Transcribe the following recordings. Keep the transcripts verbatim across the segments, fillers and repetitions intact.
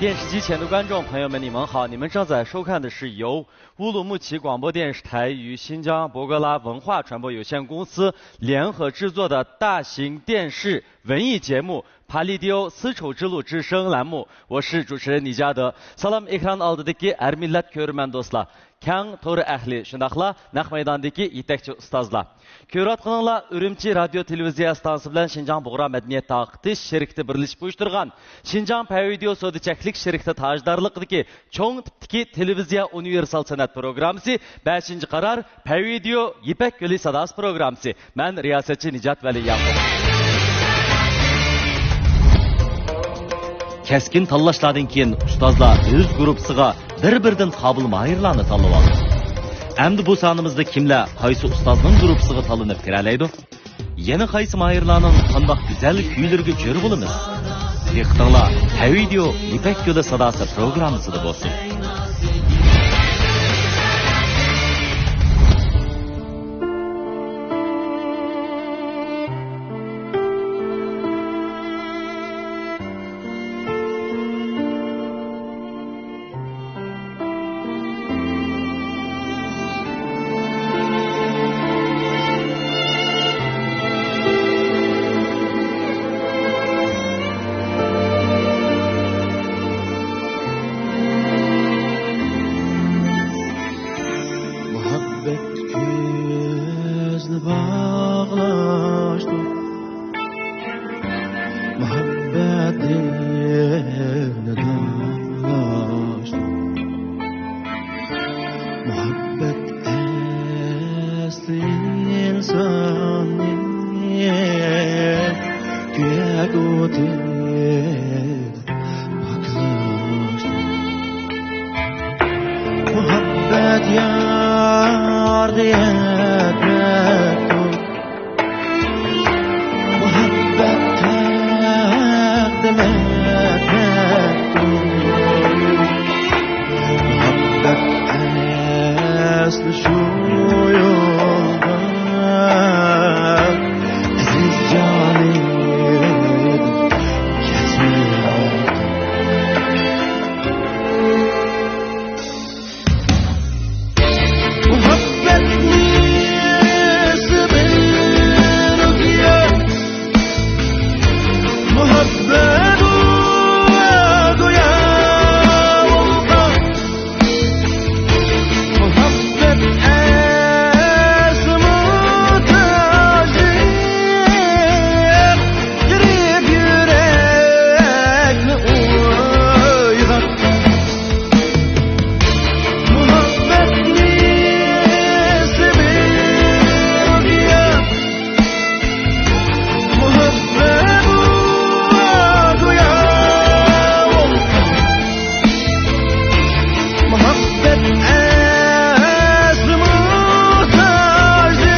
电视机前的观众朋友们，你们好，你们正在收看的是由乌鲁木齐广播电视台与新疆博格拉文化传播有限公司联合制作的大型电视文艺节目《پالىدىيو: 丝绸之路之声》栏目，我是主持人李嘉德。سالام ئېكران ئالدىدىكى ھەر مىللەت كۆرۈرمەن دوستلار. كەڭ تور ئەھلى، شۇنداقلا نەق مەيداندىكى يېتەكچى ئۇستازلار. كۆرۈۋاتقىنىڭلار ئۈرۈمچى رادىيو تېلېۋىزىيە ئىستانسىسى بىلەن شىنجاڭ بۇغرا مەدەنىيەت تارقىتىش شىركىتى بىرلىشىپ ئۇيۇشتۇرغان شىنجاڭ پەيۋىدېئو سودا چەكلىك شىركىتى تاجدارلىقىدىكى چوڭ تىپتىكى تېلېۋىزىيە ئۇنىۋېرسال سەنئەت پروگراممىسى، بەشىنچى قارار، پەيۋىدېئو يىپەك يولى ساداسى پروگراممىسى. مەن رىياسەتچى نىجات ۋەلى ياقۇپ. كەسكىن تاللاشلاردىن كېيىن ئۇستازلار ئۆز گۇرۇپپىسىغا بىر-بىردىن قابىل ماھىرلارنى تاللىۋالدى. ئەمدى بۇ سانىمىزدا كىملەر قايسى ئۇستازنىڭ گۇرۇپپىسىغا تاللىنىپ كىرەلەيدۇ؟ يەنە قايسى ماھىرلارنىڭ قانداق گۈزەل كۈيلىرىگە جۆر بولىمىز؟ دىققىتىڭلار ھەر ۋىدېئو يىپەك يولى ساداسى پروگراممىسىدا بولسۇن. مۇھەببەت كۆزنى باغلاشتۇق، مۇھەببەت دىلنى داغلاشتۇق. مۇھەببەت ئەسلى ئىنساننى كۆيەك ئوتىدا پاكلاشتۇق. مۇھەببەت يارغا يەتمەكتۇر. مۇھەببەت تەقدىم ئەتمەكتۇر. مۇھەببەت ئەسلى شۇ يولدا، ئەزىز جانىم، كەچمەكتۇر. مۇھەببەتنى سېغىنىپ يا، مۇھەببەت گويا ۋولقان. مۇھەببەت ئەسلىمۇ تاجى، غېرىب يۈرەكنى ئويغاتقان. مۇھەببەتنى سېغىنىپ يا، مۇھەببەت گويا ۋولقان. مۇھەببەت ئەسلىمۇ تاجى،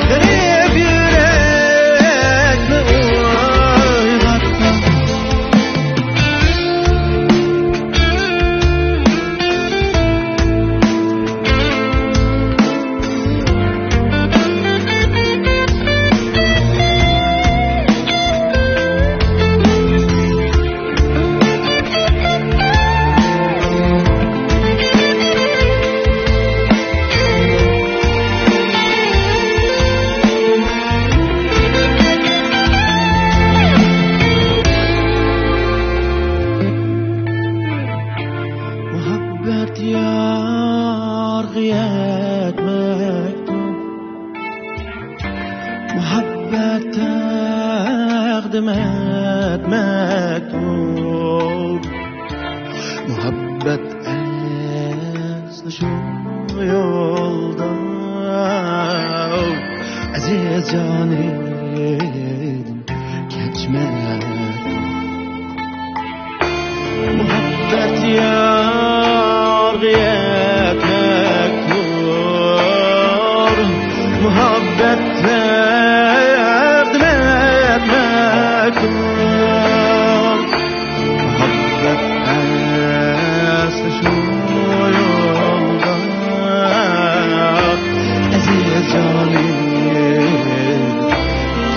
غېرىب يۈرەكنى ئويغاتقان. مۇھەببەت يارغا يەتمەكتۇر. مۇھەببەت تەقدىم ئەتمەكتۇر. مۇھەببەت ئەسلى شۇ يولدا، ئەزىز جانىم، كەچمەكتۇر. مۇھەببەت يارغا يەتمەكتۇر، مۇھەببەت تەقدىم ئەتمەكتۇر. مۇھەببەت ئەسلى شۇ يولدا، ئەزىز جانىم،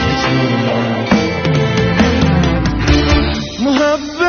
كەچمەكتۇر. مۇھەببەت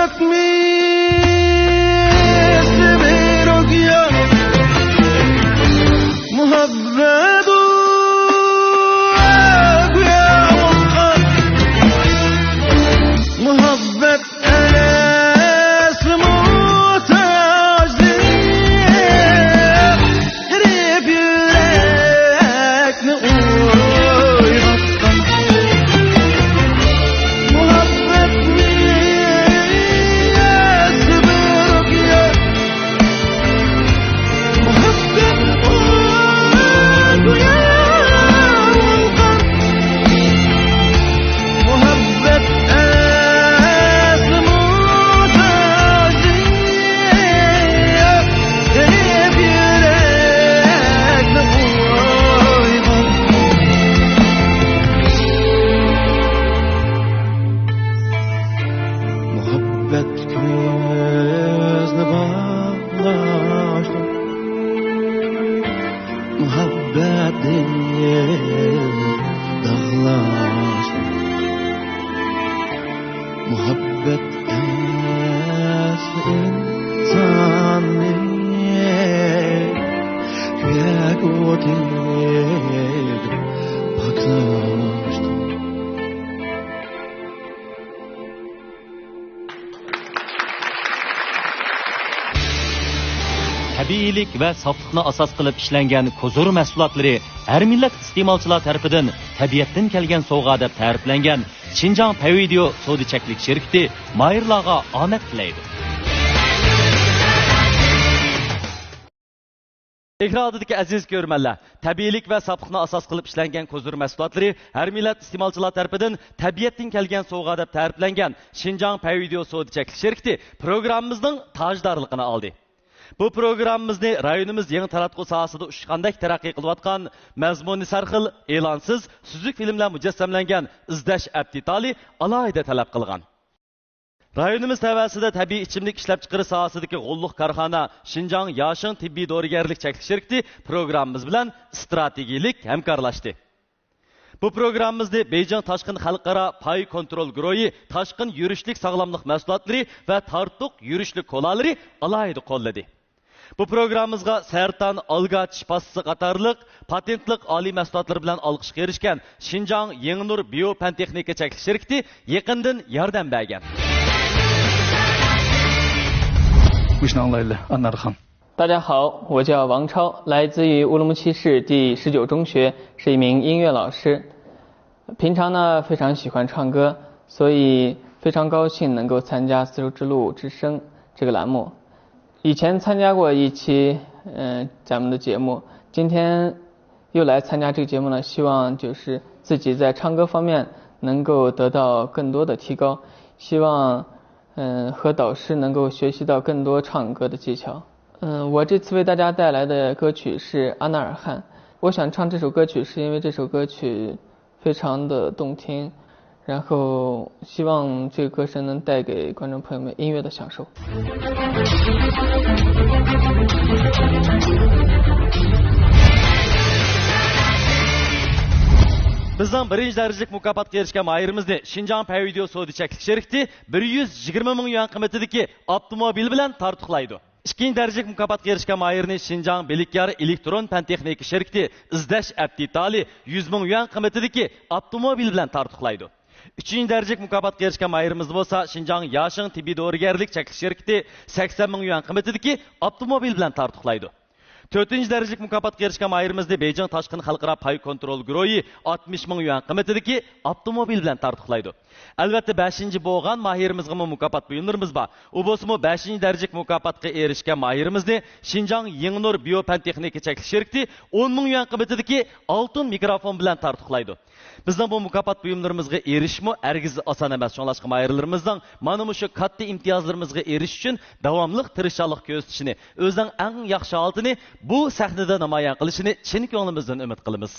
پاكلاشتىم. تەبىئىيلىك ۋە ساپلىقنى ئاساس قىلىپ ئىشلەنگەن كوزۇر مەھسۇلاتلىرى ھەر مىللەت ئىستېمالچىلار تەرىپىدىن تەبىئەتتىن كەلگەن سوۋغا دەپ تەرىپلەنگەن شىنجاڭ پەيۋىدېئو سودا چەكلىك شىركىتى ماھىرلارغا ئامەت تىلەيدۇ. ئېكران ئالدىدىكى ئەزىز كۆرۈرمەنلەر، تەبىئىيلىك ۋە ساپلىقنى ئاساس قىلىپ ئىشلەنگەن كوزۇر مەھسۇلاتلىرى ھەر مىللەت ئىستېمالچىلار تەرىپىدىن تەبىئەتتىن كەلگەن سوۋغا دەپ تەرىپلەنگەن شىنجاڭ پەيۋىدېئو سودا چەكلىك شىركىتى پروگراممىمىزنىڭ تاجدارلىقىنى ئالدى. بۇ پروگراممىمىزنى رايونىمىز يېڭى تاراتقۇ ساھەسىدە ئۇچقاندەك تەرەققىي قىلىۋاتقان، مەزمۇنى سەرخىل، ئېلانسىز، سۈزۈك فىلىملەر مۇجەسسەملەنگەن ئىزدەش ئەپ دېتالى ئالاھىدە تەلەپ قىلغان. رايونىمىز تەۋەسىدە تەبىئىي ئىچىملىك ئىشلەپچىقىرىش ساھەسىدىكى غوللۇق كارخانا شىنجاڭ ياشىڭ تېببىي دورىگەرلىك چەكلىك شىركىتى پروگراممىمىز بىلەن ئىستراتېگىيىلىك ھەمكارلاشتى. بۇ پروگراممىمىزنى بېيجىڭ تاشقىن خەلقئارا پاي كونترول گۇرۇھى تاشقىن يۈرۈشلۈك ساغلاملىق مەھسۇلاتلىرى ۋە تارتۇق يۈرۈشلۈك كولالىرى ئالاھىدە قوللىدى. بۇ پروگراممىمىزغا سەرتان ئالگا چىش پاستىسى قاتارلىق پاتېنتلىق ئالىي مەھسۇلاتلىرى بىلەن ئالقىشقا ئېرىشكەن شىنجاڭ يېڭىنۇر بىيو پەن تېخنىكا چەكلىك شىركىتى يېقىندىن ياردەم بەرگەن. بۇ ئىشنى ئاڭلايلى، ئانارخان. 大家好，我叫王超，来自于乌鲁木齐市第十九中学，是一名音乐老师。平常呢，非常喜欢唱歌，所以非常高兴能够参加《丝绸之路之声》这个栏目。以前参加过一期，嗯，咱们的节目，今天又来参加这个节目呢，希望就是自己在唱歌方面能够得到更多的提高，希望，嗯，和导师能够学习到更多唱歌的技巧。嗯，我这次为大家带来的歌曲是《阿那尔汗》。我想唱这首歌曲，是因为这首歌曲非常的动听，然后希望这个歌声能带给观众朋友们音乐的享受。 بىزنىڭ بىرىنچى دەرىجىلىك مۇكاپاتقا ئېرىشكەن ماھىرىمىزنى شىنجاڭ پەيۋىدېئو سودا چەكلىك شىركىتى بىر يۈز يىگىرمە مىڭ يۈەن قىممىتىدىكى ئاپتوموبىل بىلەن تارتۇقلايدۇ. ئىككىنچى دەرىجىلىك مۇكاپاتقا ئېرىشكەن ماھىرنى شىنجاڭ بىلىكيار ئېلېكترون پەن تېخنىكا شىركىتى ئىزدەش ئەپ دېتالى يۈز مىڭ يۈەن قىممىتىدىكى ئاپتوموبىل بىلەن تارتۇقلايدۇ. ئۈچىنچى دەرىجىلىك مۇكاپاتقا ئېرىشكەن ماھىرىمىزنى بولسا شىنجاڭ ياشىڭ تېببىي دورىگەرلىك چەكلىك شىركىتى سەكسەن مىڭ يۈەن قىممىتىدىكى ئاپتوموبىل بىلەن تارتۇقلايدۇ. تۆتىنچى دەرىجىلىك مۇكاپاتقا ئېرىشكەن ماھىرىمىزنى بېيجىڭ تاشقىن خەلقئارا پاي كونترول گۇرۇھى ئاتمىش مىڭ يۈەن قىممىتىدىكى ئاپتوموبىل بىلەن تارتۇقلايدۇ. ئەلۋەتتە، بەشىنچى بولغان ماھىرىمىزغىمۇ مۇكاپات بۇيۇملىرىمىز بار. ئۇ بولسىمۇ بەشىنچى دەرىجىلىك مۇكاپاتقا ئېرىشكەن ماھىرىمىزنى شىنجاڭ يېڭىنۇر بىيو پەن تېخنىكا چەكلىك شىركىتى ئون مىڭ يۈەن قىممىتىدىكى ئالتۇن مىكروفون بىلەن تارتۇقلايدۇ. بىزنىڭ بۇ مۇكاپات بۇيۇملىرىمىزغا ئېرىشىشمۇ ھەرگىز ئاسان ئەمەس. شۇڭلاشقا ماھىرلىرىمىزنىڭ مانا مۇشۇ كاتتا ئىمتىيازلىرىمىزغا ئېرىشىش ئۈچۈن داۋاملىق تىرىشچانلىق كۆرسىتىشىنى، ئۆزىنىڭ ئەڭ ياخشى ھالىتىنى بۇ سەھنىدە نامايان قىلىشىنى چىن كۆڭلىمىزدىن ئۈمىد قىلىمىز.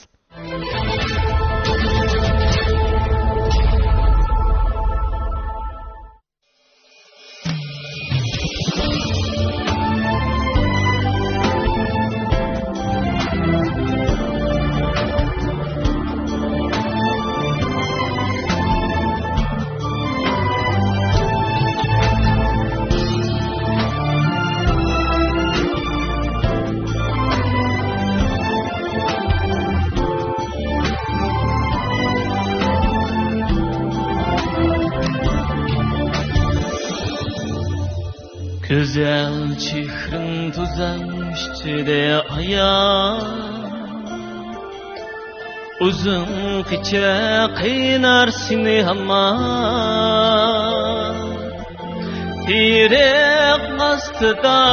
گۈزەل چېھرىڭ تۇزاق ئىچىدە ئايان، ئۇزۇنغىچە قىينار سېنى ھامان. تېرىق ئاستىدا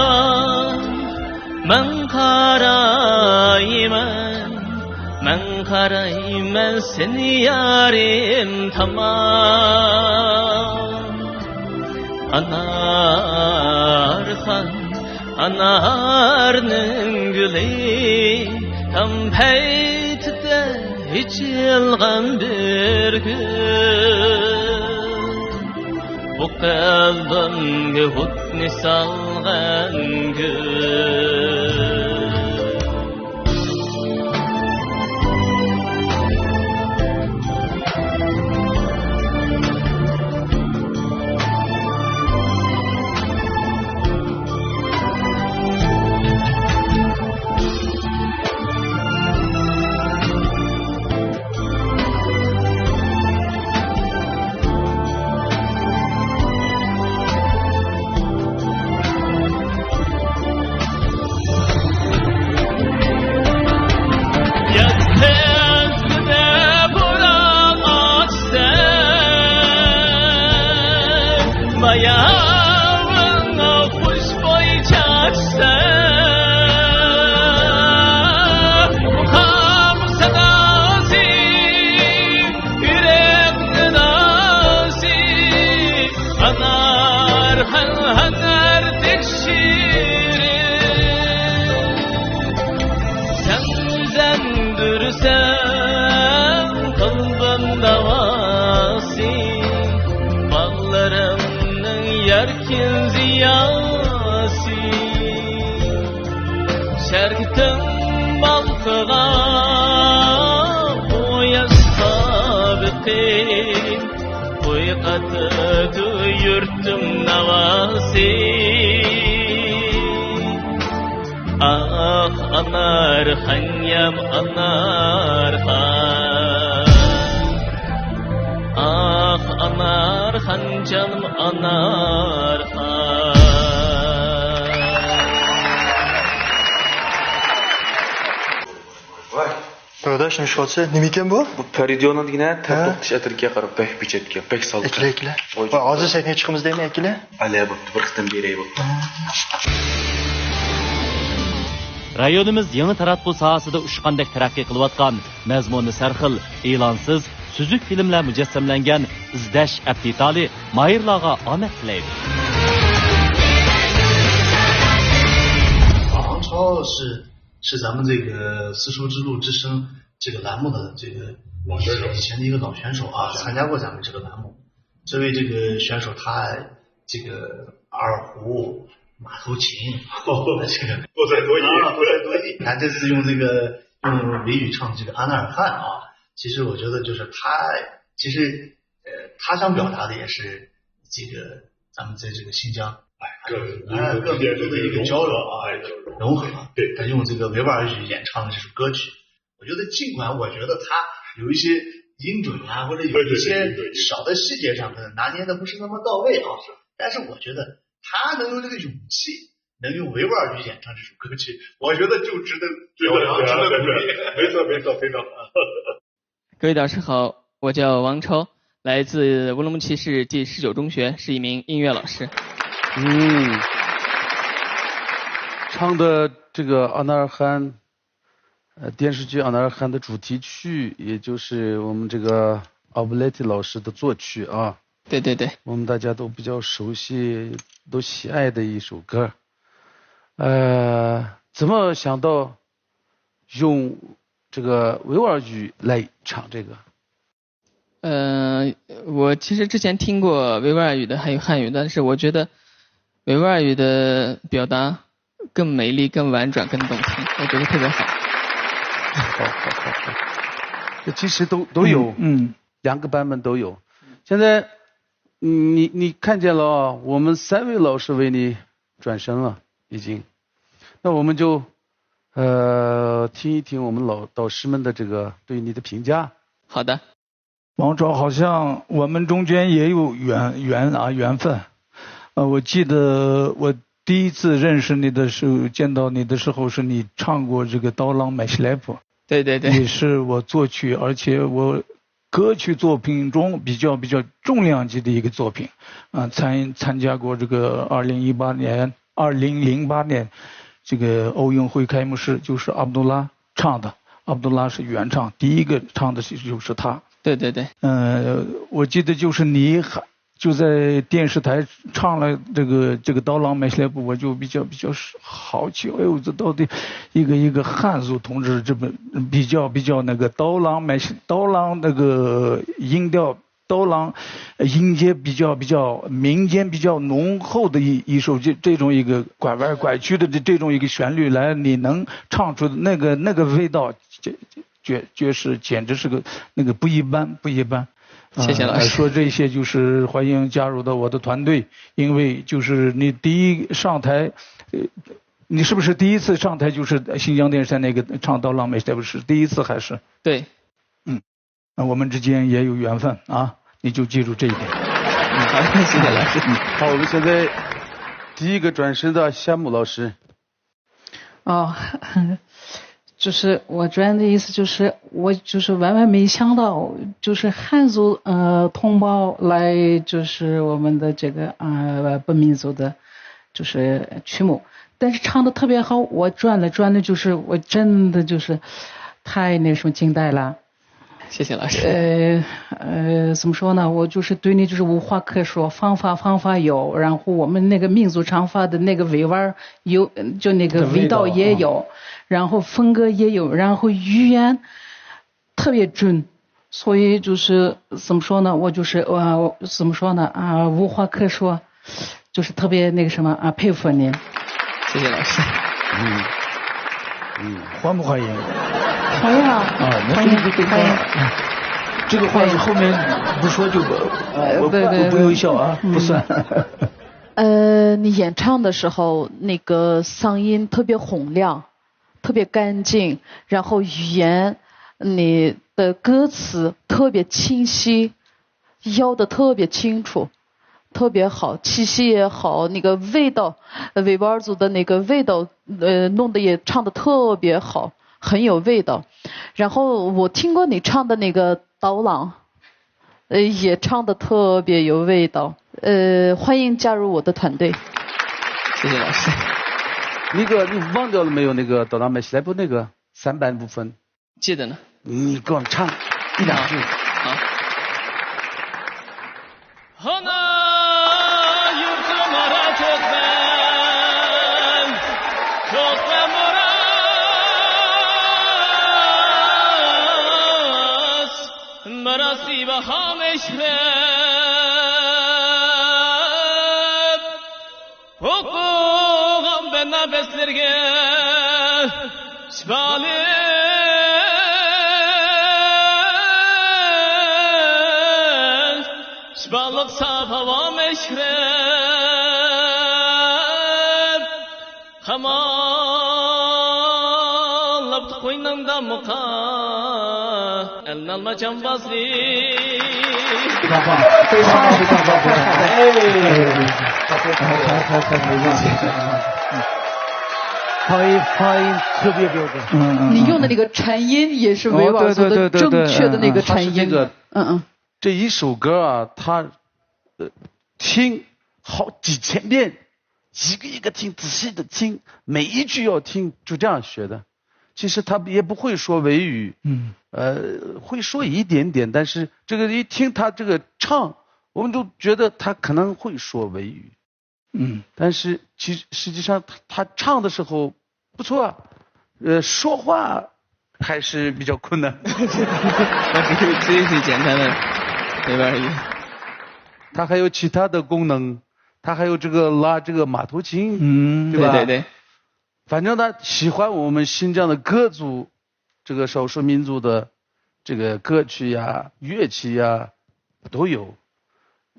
مەن قارايمەن، مەن قارايمەن سېنى يارىم تامان. ئانارخان، ئانارنىڭ گۈلى، تام پەيتىدە ئېچىلغان بىر گۈل. بۇ قەلبىمگە ئوتنى سالغان گۈل. ئەركىن بالقىغان قۇياشقا بېقىپ، ئويغىتىدۇ يۇرتۇم ناۋاسى. ئاھ، ئانارخانجام، ئانارخان. ئاھ، ئانارخانجام، ئانارخان. ۋاي. بۇرادەر، شۇنى چىقىۋاتىسەن. نېمە ئىكەن بۇ؟ بۇ پەرىدىيونىڭ دېگىنە تەر ھە؟ توختىتىش ئەتىرىكىگە قاراپ بەك بېچەتكەن، بەك سالقىن. ئەكىلە، ئەكىلە. ۋاي، ھازىر سەھنىگە چىقىمىز دەيمەن، ئەكىلە. ئەلە بوپتۇ، بىر قېتىم بېرەي بوپتۇ. رايونىمىز يېڭى تاراتقۇ ساھەسىدە ئۇچقاندەك تەرەققىي قىلىۋاتقان، مەزمۇنى سەرخىل، ئېلانسىز، سۈزۈك فىلىملەر مۇجەسسەملەنگەن ئىزدەش ئەپتىتالى ماھىرلارغا ئامەت تىلەيدۇ. 王超是是咱们这个丝绸之路之声这个栏目的这个老选手，以前的一个老选手啊，参加过咱们这个栏目。这位这个选手他这个二胡、马头琴，这个多才多艺啊，多才多艺。他这次用这个用维语唱这个阿那尔汗啊，其实我觉得就是他其实呃他想表达的也是这个咱们在这个新疆哎各民族之间的这个融合，交流啊，哎，交流。融合。对。他用这个维吾尔语演唱的这首歌曲，我觉得尽管我觉得他有一些音准啊，或者有一些小的细节上可能拿捏的不是那么到位啊，但是我觉得他能有这个勇气，能用维吾尔语演唱这首歌曲，我觉得就值得表扬，值得鼓励。没错，没错，非常好。各位导师好，我叫王超，来自乌鲁木齐市第十九中学，是一名音乐老师。嗯，唱的这个《阿那尔汗》，呃，电视剧《阿那尔汗》的主题曲，也就是我们这个阿布莱提老师的作曲啊。对对对。我们大家都比较熟悉、都喜爱的一首歌。呃，怎么想到用这个维吾尔语来唱这个？呃，我其实之前听过维吾尔语的，还有汉语，但是我觉得维吾尔语的表达更美丽、更婉转、更动听，我觉得特别好。好，好，好，好。这其实都，都有，嗯，嗯。两个版本都有。现在，嗯，你，你看见了啊，我们三位老师为你转身了，已经。那我们就，呃，听一听我们老，导师们的这个对你的评价。好的。王超，好像我们中间也有缘，缘啊，缘分。呃，我记得我第一次认识你的时候，见到你的时候，是你唱过这个《刀郎买西来普》。对对对。你是我作曲，而且我歌曲作品中比较，比较重量级的一个作品。啊，参，参加过这个二零一八年，二零零八年这个奥运会开幕式，就是阿卜杜拉唱的。阿卜杜拉是原唱，第一个唱的就是他。对对对。呃，我记得就是你还，就在电视台唱了这个，这个《刀郎买西来普》，我就比较，比较好奇，哎呦，这到底一个，一个汉族同志这么比较，比较那个刀郎买西，刀郎那个音调，刀郎，呃，音阶比较，比较民间比较浓厚的一，一首这，这种一个拐弯拐曲的这，这种一个旋律来，你能唱出那个，那个味道，这，这，绝，绝是，简直是个那个不一般，不一般。谢谢老师。呃，说这些就是欢迎加入到我的团队，因为就是你第一上台，呃，你是不是第一次上台就是新疆电视台那个唱《刀郎买西来普》，是第一次还是？对。嗯，那我们之间也有缘分啊，你就记住这一点。好，谢谢老师。好，我们现在第一个转身的夏木老师。哦，就是我主要的意思就是，我就是万万没想到，就是汉族，呃，同胞来，就是我们的这个，呃，本民族的，就是曲目，但是唱得特别好，我转了转了，就是我真的就是太那什么惊呆了。谢谢老师。呃，呃，怎么说呢？我就是对你就是无话可说，方法，方法有，然后我们那个民族唱法的那个味味儿有，就那个味道也有，味道，嗯。然后风格也有，然后语言特别准，所以就是怎么说呢？我就是，呃，怎么说呢？啊，无话可说，就是特别那个什么啊，佩服您。谢谢老师。嗯。欢不欢迎？欢迎啊！啊，那这个这个话，欢迎。这个话是后面不说就不，我我我不用笑啊，不算。呃，你演唱的时候，那个嗓音特别洪亮，特别干净，然后语言，你的歌词特别清晰，咬得特别清楚，特别好，气息也好，那个味道，呃，维吾尔族的那个味道，呃，弄得也唱得特别好，很有味道。然后我听过你唱的那个刀郎，呃，也唱得特别有味道。呃，欢迎加入我的团队。谢谢老师。那个你忘掉了没有？那个《刀郎买喜来不》那个三板五分，记得呢。你给我们唱一两句。好。Ana yurtum ara to'qdan, to'qdan boras, boras bahom ishlab, o'qigan banda beslerga شىپالىق، شىپالىق ساپ ھاۋا مەشرەپ، خاماللاپتۇ قوينۇڭدا مۇقا، ئەلنى ئالما جامبازلىق. Fine, fine, 特别标准。你用的那个颤音也是维吾尔族的正确的那个颤音。这个嗯嗯，这一首歌啊，它呃听好几千遍，一个一个听，仔细的听，每一句要听，就这样学的。其实他也不会说维语，嗯，呃，会说一点点，但是这个一听他这个唱，我们都觉得他可能会说维语。嗯，但是其实实际上他他唱的时候不错啊，呃，说话还是比较困难。这是最最简单的维吾尔语。它还有其他的功能，它还有这个拉这个马头琴，嗯对吧？对对对，反正他喜欢我们新疆的各族，这个少数民族的这个歌曲呀、乐器呀都有，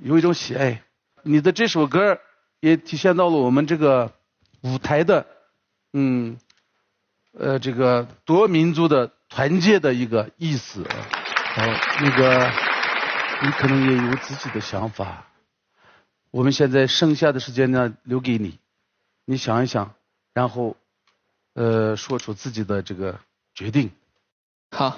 有一种喜爱。你的这首歌也体现到了我们这个舞台的，嗯，呃，这个多民族的团结的一个意思。好，那个你可能也有自己的想法。我们现在剩下的时间呢，留给你，你想一想，然后呃，说出自己的这个决定。好。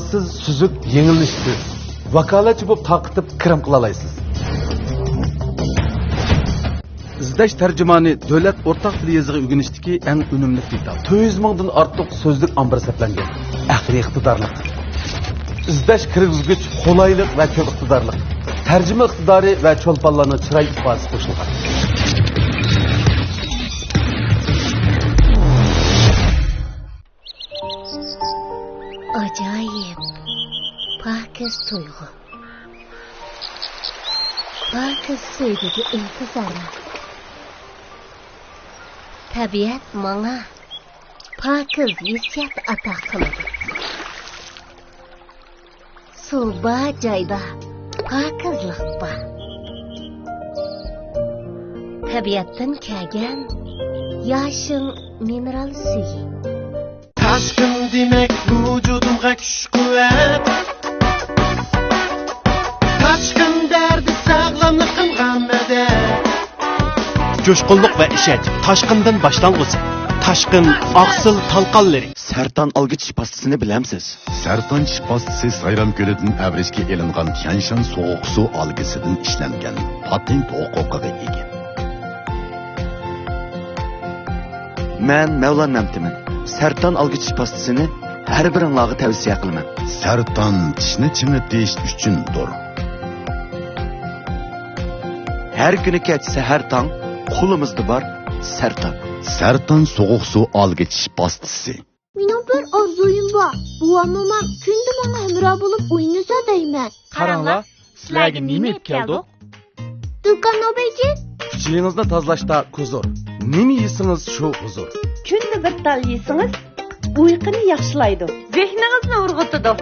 سىز سۈزۈك يېڭىلىنىشسىز، ۋاكالەتچى بولۇپ تارقىتىپ كىرىم قىلالايسىز. ئىزدەش تەرجىمانى دۆلەت ئورتاق تىل يېزىقى ئۆگىنىشتىكى ئەڭ ئۈنۈملۈك دېتال. تۆت يۈز مىڭدىن ئارتۇق سۆزلۈك ئامبىرى سەپلەنگەن. ئەقلىي ئىقتىدارلىق. ئىزدەش كىرگۈزگۈچ قولايلىق ۋە كۆپ ئىقتىدارلىق. تەرجىمە ئىقتىدارى ۋە چولپانلارنىڭ چىراي ئىپادىسى قوشۇلغان. ئاجايىپ، پاكىز تۇيغۇ. پاكىز سۆيگۈگە ئىنتىزارلىق. تەبىئەت ماڭا پاكىز ھېسسىيات ئاتا قىلىدۇ. سۇ بار جايدا پاكىزلىق بار. تەبىئەتتىن كەلگەن ياشىڭ مىنېرال سۈيى. تاشقىن دېمەك ۋۇجۇدۇمغا كۈچ-قۇۋۋەت. تاشقىن دەردى ساغلاملىقىمغا مەدەت. جۇشقۇنلۇق ۋە ئىشەنچ تاشقىندىن باشلانغۇسى. تاشقىن ئاقسىل تالقانلىرى. سەرتان ئالگۈ چىش پاستىسىنى بىلەمسىز؟ سەرتان چىش پاستىسى سايرام كۆلىدىن ئەۋرىشكە ئېلىنغان تيەنشان سوغۇق سۇ ئالگىسىدىن ئىشلەنگەن، پاتېنت ھوقۇقىغا ئىگە. مەن مەۋلان مەمتىمىن. سەرتان ئالگۈ چىش پاستىسىنى ھەر بىرىڭلارغا تەۋسىيە قىلىمەن. سەرتان چىشنى چىڭىتىش ئۈچۈندۇر. ھەر كۈنى كەچ سەھەر تاڭ، قولىمىزدا بار سەرتان. سەرتان سوغۇق سۇ ئالگۈ چىش پاستىسى. مېنىڭ بىر ئارزۇيۇم بار. بوۋام، مومام كۈندە ماڭا ھەمراھ بولۇپ ئوينىسا دەيمەن. قاراڭلار، سىلەرگە نېمە ئېلىپ كەلدۇق؟ دۇكان نوبەيجى. ئىچىڭىزنى تازىلاشتا كۇزۇر. نېمە يېسىڭىز شۇ ھۇزۇر. كۈندە بىر تال يېسىڭىز، ئۇيقۇنى ياخشىلايدۇ. زېھنىڭىزنى ئۇرغۇتىدۇ.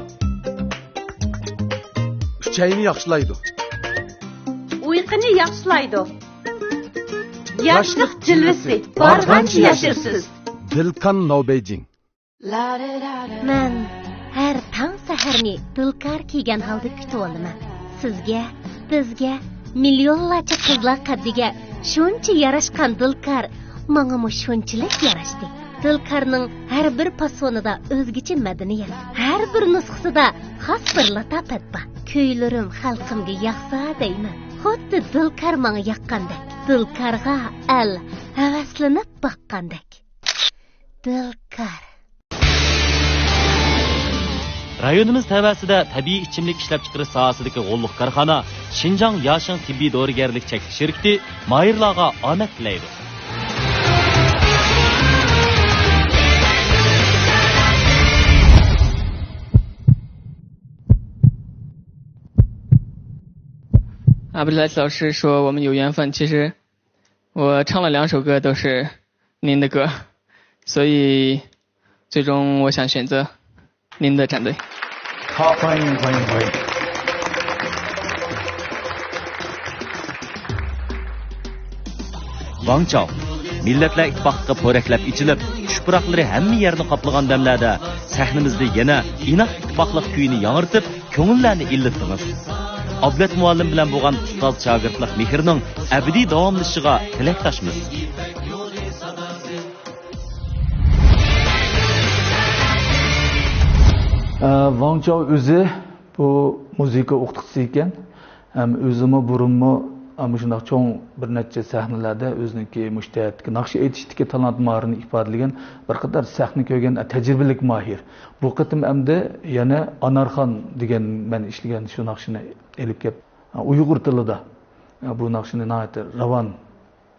ئۈچەينى ياخشىلايدۇ. ئۇيقۇنى ياخشىلايدۇ. ياشلىق جىلۋىسى، بارغانچە ياشىرسىز. دىلكان نوبەيجىڭ. مەن ھەر تاڭ سەھەرنى دىلكار كىيگەن ھالدا كۈتۈۋالىمەن. سىزگە، بىزگە، مىليونلارچە قىزلار قەددىگە شۇنچە ياراشقان دىلكار ماڭىمۇ شۇنچىلىك ياراشتى. دىلكارنىڭ ھەر بىر پاسونىدا ئۆزگىچە مەدەنىيەت، ھەر بىر نۇسخىسىدا خاس بىر لاتاپەت بار. كۈيلىرىم خەلقىمگە ياقسا دەيمەن، خۇددى دىلكار ماڭا ياققاندەك، دىلكارغا ئەل ھەۋەسلىنىپ باققاندەك. دىلكار. رايونىمىز تەۋەسىدە تەبىئىي ئىچىملىك ئىشلەپچىقىرىش ساھەسىدىكى غوللۇق كارخانا شىنجاڭ ياشىڭ تېببىي دورىگەرلىك چەكلىك شىركىتى ماھىرلارغا ئامەت تىلەيدۇ. 阿布莱斯老师说我们有缘分，其实我唱了两首歌都是您的歌，所以最终我想选择您的战队。好，欢迎，欢迎，欢迎。 ۋاڭ چاۋ، مىللەتلەر ئىتتىپاقلىقى پورەكلەپ ئېچىلىپ، چۈش پۇراقلىرى ھەممە يەرنى قاپلىغان دەملەردە سەھنىمىزدە يەنە ئىناق ئىتتىپاقلىق كۈيىنى ياڭرىتىپ، كۆڭۈللەرنى ئىللىتتىڭىز. ئابلەت مۇئەللىم بىلەن بولغان ئۇستاز-شاگىرتلىق مېھرىنىڭ ئەبەدىي داۋاملىشىشىغا تىلەكداشمىز. ئە، ۋاڭ چاۋ ئۆزى بۇ مۇزىكا ئوقۇتقۇچىسى ئىكەن. ھەم ئۆزىمۇ بۇرۇنمۇ، ئە، مۇشۇنداق چوڭ بىر نەچچە سەھنىلەردە ئۆزىنىڭكى مۇشۇ جەھەتتىكى ناخشا ئېيتىشتىكى تالانت ماھىرىنى ئىپادىلىگەن، بىر قاتار سەھنە كۆرگەن، ئە، تەجرىبىلىك ماھىر. بۇ قېتىم ئەمدى يەنە ئانارخان دېگەن مەن ئىشلىگەن شۇ ناخشىنى ئېلىپ كەپ، ئە، ئۇيغۇر تىلىدا، ئە، بۇ ناخشىنى ناھايىتى راۋان،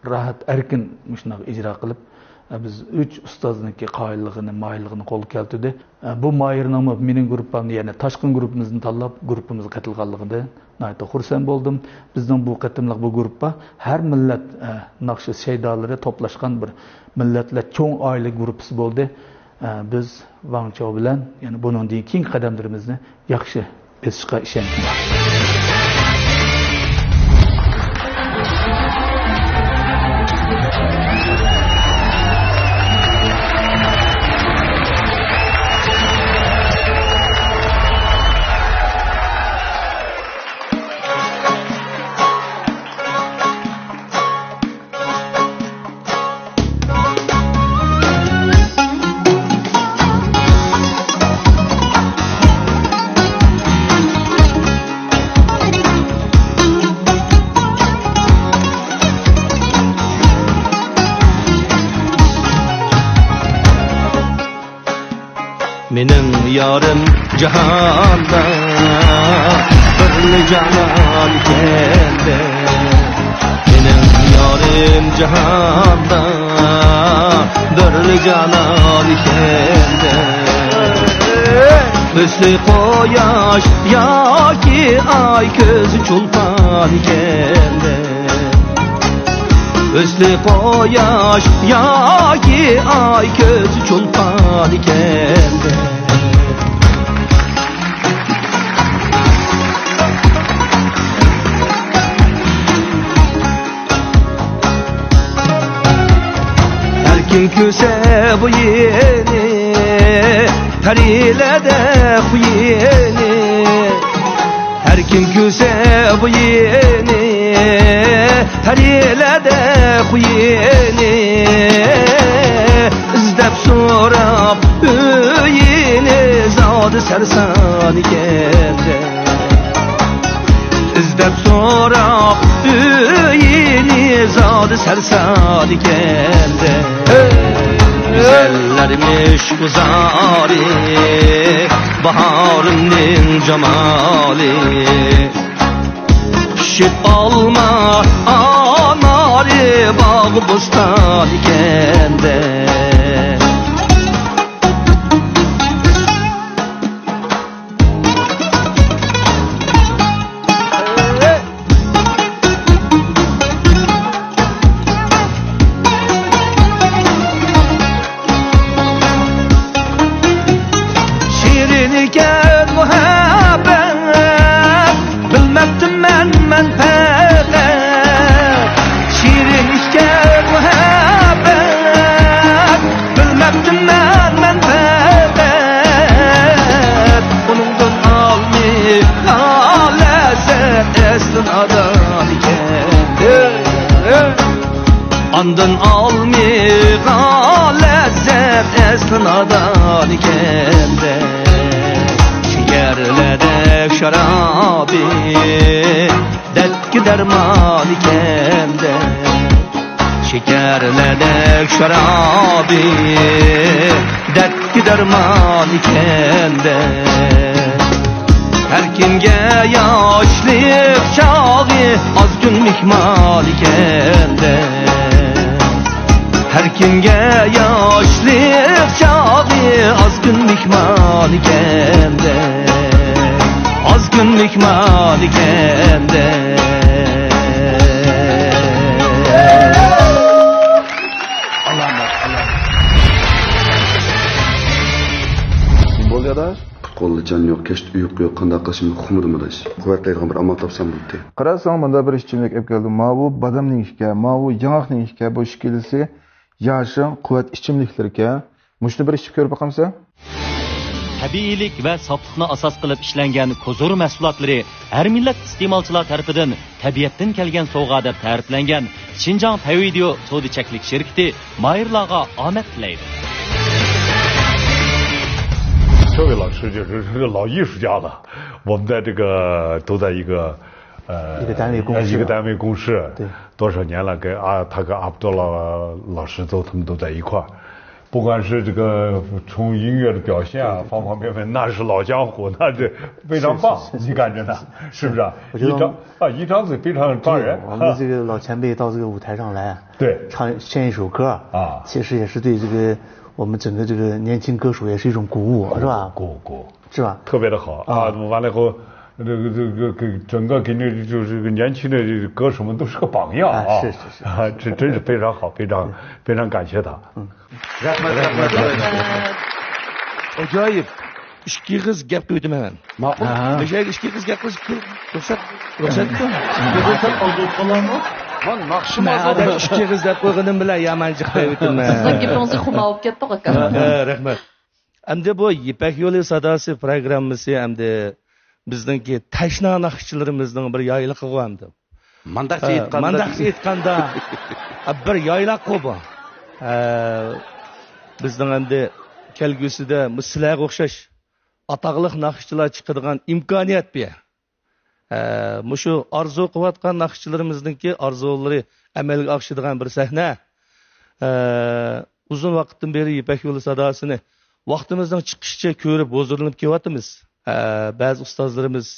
راھەت، ئەركىن مۇشۇنداق ئىجرا قىلىپ، بىز ئۈچ ئۇستازنىڭكى قايىللىقىنى، ماھىرلىقىنى قولغا كەلتۈردى. بۇ ماھىرنىڭمۇ مېنىڭ گۇرۇپپامنى، يەنى تاشقىن گۇرۇپپىمىزنى تاللاپ، گۇرۇپپىمىزغا قېتىلغانلىقىدىن ناھايىتى خۇرسەن بولدۇم. بىزنىڭ بۇ قېتىملىق بۇ گۇرۇپپا ھەر مىللەت، ناخشا شەيدالىرى توپلاشقان بىر مىللەتلەر چوڭ ئائىلە گۇرۇپپىسى بولدى. بىز ۋاڭ چاۋ بىلەن، يەنى بۇنىڭدىن كېيىنكى قەدەملىرىمىزنى ياخشى بېسىشقا ئىشەنچىم بار. مېنىڭ يارىم جاھاندا بىرلا جانان ئىكەندە. مېنىڭ يارىم جاھاندا بىرلا جانان ئىكەندە. ھۆسنى قۇياش ياكى ئاي كۆزى چولپان ئىكەندە. ھۆسنى قۇياش ياكى ئاي كۆزى چولپان ئىكەندە. كۈلسە بۇ يېنى، پەرىلەردە خۇيىنى. ھەر كىم كۈلسە بۇ يېنى، پەرىلەردە خۇيىنى. ئىزدەپ سوراپ ئۆيىنى، زادى سەرسان ئىكەن-دە. ئىزدەپ سوراپ ئۆيىنى، زادى سەرسان ئىكەن-دە. گۈزەللەرمىش گۈلزارى، باھارىمنىڭ جامالى. پىشىپ ئالما ئانارى، باغ بوستان ئىكەن-دە. شېرىنكەن مۇھەببەت، بىلمەپتىمەن مەن پەقەت. شېرىن ئىكەن مۇھەببەت، بىلمەپتىمەن مەن پەقەت. ئۇنىڭدىن ئالمىغان لەززەت ئەسلى نادان ئىكەن. ئاندىن ئالمىغان لەززەت ئەسلى نادان ئىكەن-دە. شېكەرلەردەك شارابى، دەردكە دەرمان ئىكەن-دە. شېكەرلەردەك شارابى، دەردكە دەرمان ئىكەن-دە. ھەر كىمگە ياشلىق چاغى ئاز كۈن مېھمان ئىكەن-دە. ھەر كىمگە ياشلىق چاغى ئاز كۈن مېھمان ئىكەن-دە. ئاز كۈن مېھمان ئىكەن-دە. بولدى ئاداش. پۇت-قولدا جان يوق، كەچتە ئۇيقۇ يوق، قانداق قىلىشىمنى ئۇقمىدىم ئاداش. قۇۋۋەتلەيدىغان بىر ئامال تاپسام بولدى. قاراساڭ، مۇندا بىر ئىچىملىك ئېلىپ كەلدىم. ماۋۇ بادامنىڭ ئىكەن، ماۋۇ ياڭاقنىڭ ئىكەن، بۇ ئىككىلىسى ياشىڭ قۇۋۋەت ئىچىملىكلىرىكەن. مۇشۇنى بىر ئىچىپ كۆرۈپ باقامسەن؟ تەبىئىيلىك ۋە ساپلىقنى ئاساس قىلىپ ئىشلەنگەن كوزۇر مەھسۇلاتلىرى ھەر مىللەت ئىستېمالچىلار تەرىپىدىن تەبىئەتتىن كەلگەن سوۋغا دەپ تەرىپلەنگەن شىنجاڭ تەۋىدىيو سودا چەكلىك شىركىتى ماھىرلارغا ئامەت تىلەيدۇ. 这位老师就是这个老艺术家了，我们在这个都在一个呃一个单位共事，一个单位共事，对，多少年了，跟啊，他跟阿卜杜拉老师都他们都在一块儿，不管是这个从音乐的表现啊，方方面面，那是老江湖，那是非常棒，是是是你感觉呢？是不是啊？我觉得一张啊，一张嘴非常抓人。对，我们这个老前辈到这个舞台上来，对，唱献一首歌啊，其实也是对这个我们整个这个年轻歌手也是一种鼓舞，是吧？鼓鼓鼓。是吧？特别的好啊！完了以后，这个这个给整个给那就是个年轻的歌手们都是个榜样啊！是是是，啊，这真是非常好，非常非常感谢他。嗯， رەھمەت، رەھمەت. ئاجايىپ. ئىككى قىز گەپ قىلىۋېتىمەن مەن. ماقۇل. مۇشۇ يەرگە ئىككى قىز گەپ قىلىش رۇخسەت، رۇخسەتمۇ؟ رۇخسەت ئالدۇرۇپ قالامۇ؟ مەن ناخشىمۇ ئىككى قىز دەپ قويغىنىم بىلەن يامان جىق قىلىۋېتىمەن. سىزنىڭ گېپىڭىزگە خۇمار بولۇپ كەتتۇق، ئاكا. ھە، رەھمەت. ئەمدى بۇ يىپەك يولى ساداسى پروگراممىسى ئەمدى بىزنىڭكى تەشنا ناخشىچىلىرىمىزنىڭ بىر يايلىقىغۇ ئەمدى. مانداقچە ھە، ئېيتقاندا، مانداقچە ئېيتقاندا، بىر يايلاققۇ بۇ. ھە، بىزنىڭ ئەمدى كەلگۈسىدە مۇ-، سىلەرگە ئوخشاش ئاتاقلىق ناخشىچىلار چىقىدىغان ئىمكانىيەت بۇ. ھە، مۇشۇ ئارزۇ قىلىۋاتقان ناخشىچىلىرىمىزنىڭكى ئارزۇلىرى ئەمەلگە ئاشىدىغان بىر سەھنە. ھە، ئۇزۇن ۋاقىتتىن بېرى يىپەك يولى ساداسىنى ۋاقتىمىزنىڭ چىقىشىچە كۆرۈپ ھۇزۇرلىنىپ كېلىۋاتىمىز. ھە، بەزى ئۇستازلىرىمىز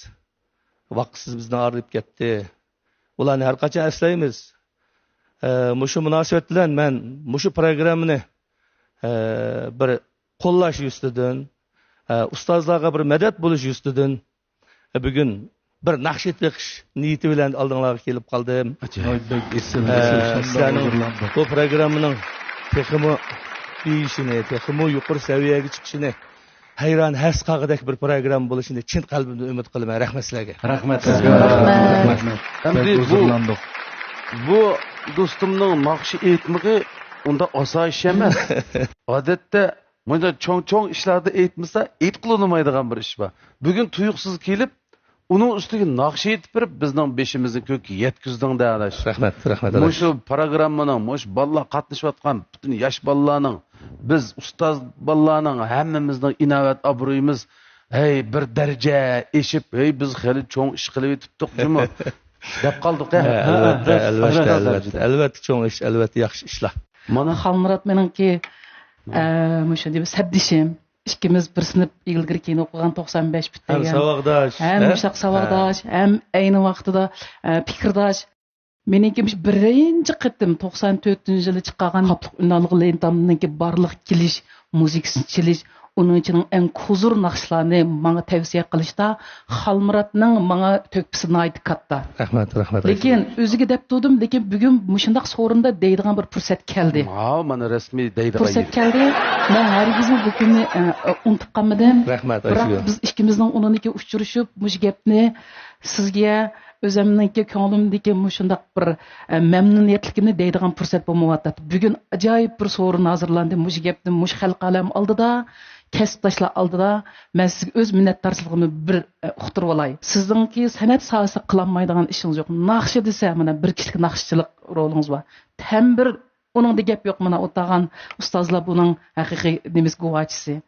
ۋاقىتسىز بىزدىن ئايرىلىپ كەتتى. ئۇلارنى ھەر قاچان ئەسلەيمىز. ئە، مۇشۇ مۇناسىۋەت بىلەن مەن مۇشۇ پروگراممىنى، ئە، بىر قوللاش يۈزىسىدىن، ئە، ئۇستازلارغا بىر مەدەت بولۇش يۈزىسىدىن، ئە، بۈگۈن بىر ناخشا ئېيتىش نىيىتى بىلەن ئالدىڭلارغا كېلىپ قالدىم. ئاجايىپ، بەك ئېسىل، ئە، ئېسىل، شانداق سىلەرنىڭ ھۇزۇرلاندۇق. بۇ پروگراممىنىڭ تېخىمۇ بېيىشىنى، تېخىمۇ يۇقىرى سەۋىيەگە چىقىشىنى ھەيران ھەس قالغۇدەك بىر پروگرامما بولۇشىنى چىن قەلبىمدىن ئۈمىد قىلىمەن. رەھمەت سىلەرگە. رەھمەت سىزگە. رەھمەت. رەھمەت. ئەمدى بۇ، بۇ دوستۇمنىڭ ناخشا ئېيتمىقى ئۇنداق ئاسان ئىش ئەمەس. ئادەتتە مۇنداق چوڭ-چوڭ ئىشلاردا ئېيتمىسا، ئېيتقىلى ئۇنىمايدىغان بىر ئىش بار. بۈگۈن تۇيۇقسىز كېلىپ، ئۇنىڭ ئۈستىگە ناخشا ئېيتىپ بېرىپ، بىزنىڭ بېشىمىزنى كۆككە يەتكۈزدۈڭ-دە، ئاداش. رەھمەت، رەھمەت، ئاداش. مۇشۇ پروگراممىنىڭ، مۇشۇ بالىلار قاتنىشىۋاتقان پۈتۈن ياش بالىلارنىڭ، بىز ئۇستاز بالىلارنىڭ ھەممىمىزنىڭ ئىناۋەت ئابرۇيىمىز، ھەي، بىر دەرىجە ئېشىپ، ھەي، بىز خېلى چوڭ ئىش قىلىۋېتىپتۇق جۇمۇ، دەپ قالدۇق-ھە. ھە، ئەلۋەتتە، ھە، ئەلۋەتتە، رەھمەت، ئەلۋەتتە. رەھمەت. ئەلۋەتتە، چوڭ ئىش، ئەلۋەتتە، ياخشى ئىشلار. مانا. خالمۇرات مېنىڭكى، ئە، مۇشۇ دېمە سەپدىشىم. ئىككىمىز بىر سىنىپ ئىلگىرى كېيىن ئوقۇغان، توقسان بەش ھەم پۈتتۈرگەن. ساۋاقداش، ھەم ھە؟ مۇشۇنداق ساۋاقداش، ھە. ھەم ئەينى ۋاقتىدا، ئە، پىكىرداش. مېنىڭكى مۇشۇ بىرىنچى قېتىم توقسان تۆتىنچى يىلى چىقارغان خاپلىق ئۈنئالغۇ لېنتامنىڭكى بارلىق كېلىش، مۇزىكىسىنى چېلىش، ئۇنىڭ ئىچىنىڭ ئەڭ قۇزۇر ناخشىلارنى ماڭا تەۋسىيە قىلىشتا خالمۇراتنىڭ ماڭا تۆھپىسى ناھايىتى كاتتا. رەھمەت، رەھمەت، لېكىن ئۆزىگە دەپ تۇردۇم، لېكىن بۈگۈن مۇشۇنداق سورۇندا دەيدىغان بىر پۇرسەت كەلدى. ھاۋ، مانا رەسمىي دەيدىغان پۇرسەت يېرى. كەلدى. مەن ھەرگىزمۇ بۇ كۈننى، ئە، ئۇنتۇپ قالمىدىم. رەھمەت، بىراق ئايشىگۈل. بىز ئىككىمىزنىڭ ئۇنىڭدىكى ئۇچرىشىپ، مۇشۇ گەپنى سىزگە، ئۆزۈمنىڭكى كۆڭلۈمدىكى مۇشۇنداق بىر، ئە، مەمنۇنىيەتلىكىمنى دەيدىغان پۇرسەت بولمايۋاتاتتى. بۈگۈن ئاجايىپ بىر سورۇن ھازىرلاندى. مۇشۇ گەپنى مۇشۇ خەلق ئالەم ئالدىدا، كەسىپداشلار ئالدىدا مەن سىزگە ئۆز مىننەتدارچىلىقىمنى بىر، ئە، ئۇقتۇرۇۋالاي. سىزنىڭكى سەنئەت ساھەسىدە قىلالمايدىغان ئىشىڭىز يوق. ناخشا دېسە، مانا، بىر كىشىلىك ناخشىچىلىق رولىڭىز بار. تەمبۇر، ئۇنىڭدا گەپ يوق. مانا، ئولتۇرغان ئۇستازلار بۇنىڭ ھەقىقىي نېمىسى، گۇۋاھچىسى.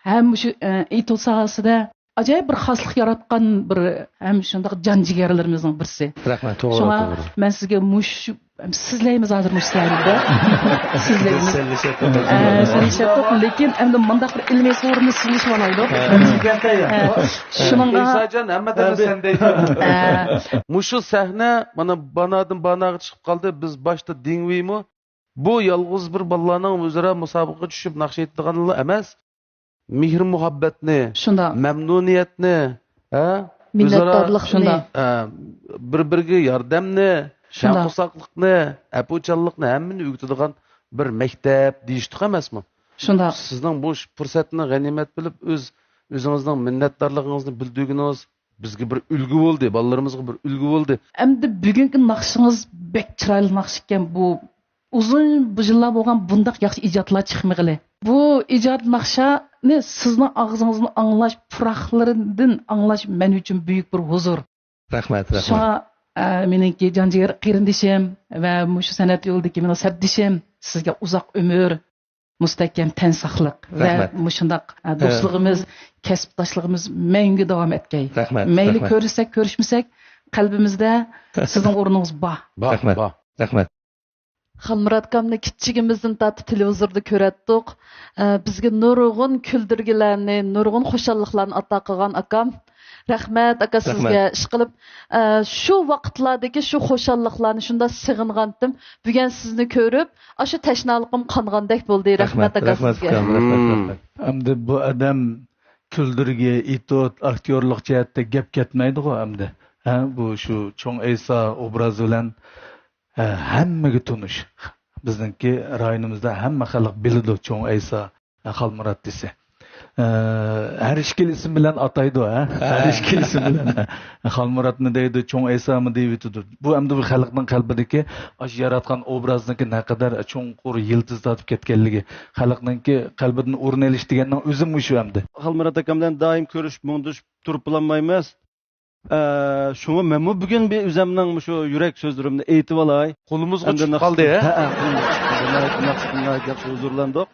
ھەم مۇشۇ، ئە، ئېتوت ساھەسىدە ئاجايىپ بىر خاسلىق ياراتقان بىر، ھەم شۇنداق جانجىگەرلىرىمىزنىڭ بىرسى. رەھمەت، توغرا، شۇڭا توغرا. مەن سىزگە مۇشۇ، سىزلەيمىز ھازىر مۇشۇ سەھنىدە. سىزلەيمىز. سەنلىشەپ ئە، سەنلىشەپ، لېكىن ئەمدى مۇنداق بىر ئىلمىي سورۇننى سىزلىشىۋالايلۇق. ھە. ئە، شۇنىڭغا ئىساجان، ھەممە دەمدە سەن دەيدۇ. ئە. مۇشۇ سەھنە، مانا، بانادىن باناغا چىقىپ قالدى. بىز باشتا دىڭۋېيمۇ بۇ يالغۇز بىر بالىلارنىڭ ئۆزئارا مۇسابىقىگە چۈشۈپ ناخشا ئېيتىدىغانلا ئەمەس، مېھىر-مۇھەببەتنى، شۇنداق. مەمنۇنىيەتنى، ھە؟ ئۆزئارا، مىننەتدارلىقنى. شۇنداق. ئە، بىر-بىرىگە ياردەمنى، شۇنداق. شەرقۇساقلىقنى، ئەپۇچانلىقنى، ھەممىنى ئۆگىتىدىغان بىر مەكتەپ دېيىشتۇق ئەمەسمۇ؟ شۇنداق. سىزنىڭ بۇ پۇرسەتنى غەنىيمەت بىلىپ، ئۆز، ئۆزىڭىزنىڭ مىننەتدارلىقىڭىزنى بىلدۈرگىنىڭىز بىزگە بىر ئۈلگە بولدى، بالىلىرىمىزغا بىر ئۈلگە بولدى. ئەمدى بۈگۈنكى ناخشىڭىز بەك چىرايلىق ناخشا ئىكەن. بۇ ئۇزۇن بۇ يىللار بولغان بۇنداق ياخشى ئىجادلار چىقمىغىلى. بۇ ئىجاد ناخشانى سىزنىڭ ئاغزىڭىزدىن ئاڭلاش، پۇراقلىرىدىن ئاڭلاش مەن ئۈچۈن بۈيۈك بىر ھۇزۇر. رەھمەت، رەھمەت. شۇڭا، ئە، مېنىڭكى جان جىگەر قېرىندىشىم ۋە مۇشۇ سەنئەت يولىدىكى مېنىڭ سەپدىشىم، سىزگە ئۇزاق ئۆمۈر، مۇستەھكەم تەن ساقلىق ۋە رەھمەت. مۇشۇنداق، ئە، ھە. دوستلۇقىمىز، كەسىپداشلىقىمىز مەڭگۈ داۋام ئەتكەي. رەھمەت، مەيلى رەھمەت. كۆرۈشسەك، كۆرۈشمىسەك، قەلبىمىزدە سىزنىڭ ئورنىڭىز بار. بار، رەھمەت، بار. رەھمەت. خالمۇرات ئاكامنى كىچىكىمىزدىن تارتىپ تېلېۋىزوردا كۆرەتتۇق. ئە، بىزگە نۇرغۇن كۈلدۈرگىلەرنى، نۇرغۇن خۇشاللىقلارنى ئاتا قىلغان ئاكام. رەھمەت، ئاكا، رەھمەت. سىزگە ئىشقىلىپ، ئە، شۇ ۋاقىتلاردىكى شۇ خۇشاللىقلارنى شۇنداق سېغىنغانتىم. بۈگۈن سىزنى كۆرۈپ، ئاشۇ تەشنالىقىم قانغاندەك بولدى. رەھمەت، رەھمەت، ئاكا، رەھمەت، سىزگە. ئۇكام، رەھمەت، مم. رەھمەت. ئەمدى بۇ ئادەم كۈلدۈرگە، ئېتوت، ئاكتيورلۇق جەھەتتە گەپ كەتمەيدىغۇ ئەمدى. ھە، بۇ شۇ چوڭ ئەيسا ئوبرازى بىلەن ھە، ھەممىگە تونۇش. بىزنىڭكى رايونىمىزدا ھەممە خەلق بىلىدۇ، چوڭ ئەيسا، خالمۇرات دېسە. ئە، ھەر ئىككىلا ئىسىم بىلەن ئاتايدۇ، ھە؟ ھە. ھەر ئىككىلا ئىسىم بىلەن. خالمۇراتمۇ دەيدۇ، چوڭ ئەيسامۇ دەيۋېتىدۇ. بۇ ئەمدى بۇ خەلقنىڭ قەلبىدىكى ئاشۇ ياراتقان ئوبرازنىڭكى نەقەدەر چوڭقۇر يىلتىز تارتىپ كەتكەنلىكى، خەلقنىڭكى قەلبىدىن ئورۇن ئېلىش دېگەننىڭ ئۆزى مۇشۇ ئەمدى. خالمۇرات ئاكام بىلەن دائىم كۆرۈشۈپ، مۇڭدىشىپ تۇرۇپ بولالمايمىز. ئە، شۇڭا مەنمۇ بۈگۈن بىر ئۆزەمنىڭ مۇشۇ يۈرەك سۆزلىرىمنى ئېيتىۋالاي. قولىمىزغا ئەمدى چۈشۈپ ناخشا-، قالدى، ھە؟ ھە، ھە، قولۇمغا چۈشۈپ قالدى. ناخشا-، ناخشىدىن ناھايىتى ياخشى ھۇزۇرلاندۇق.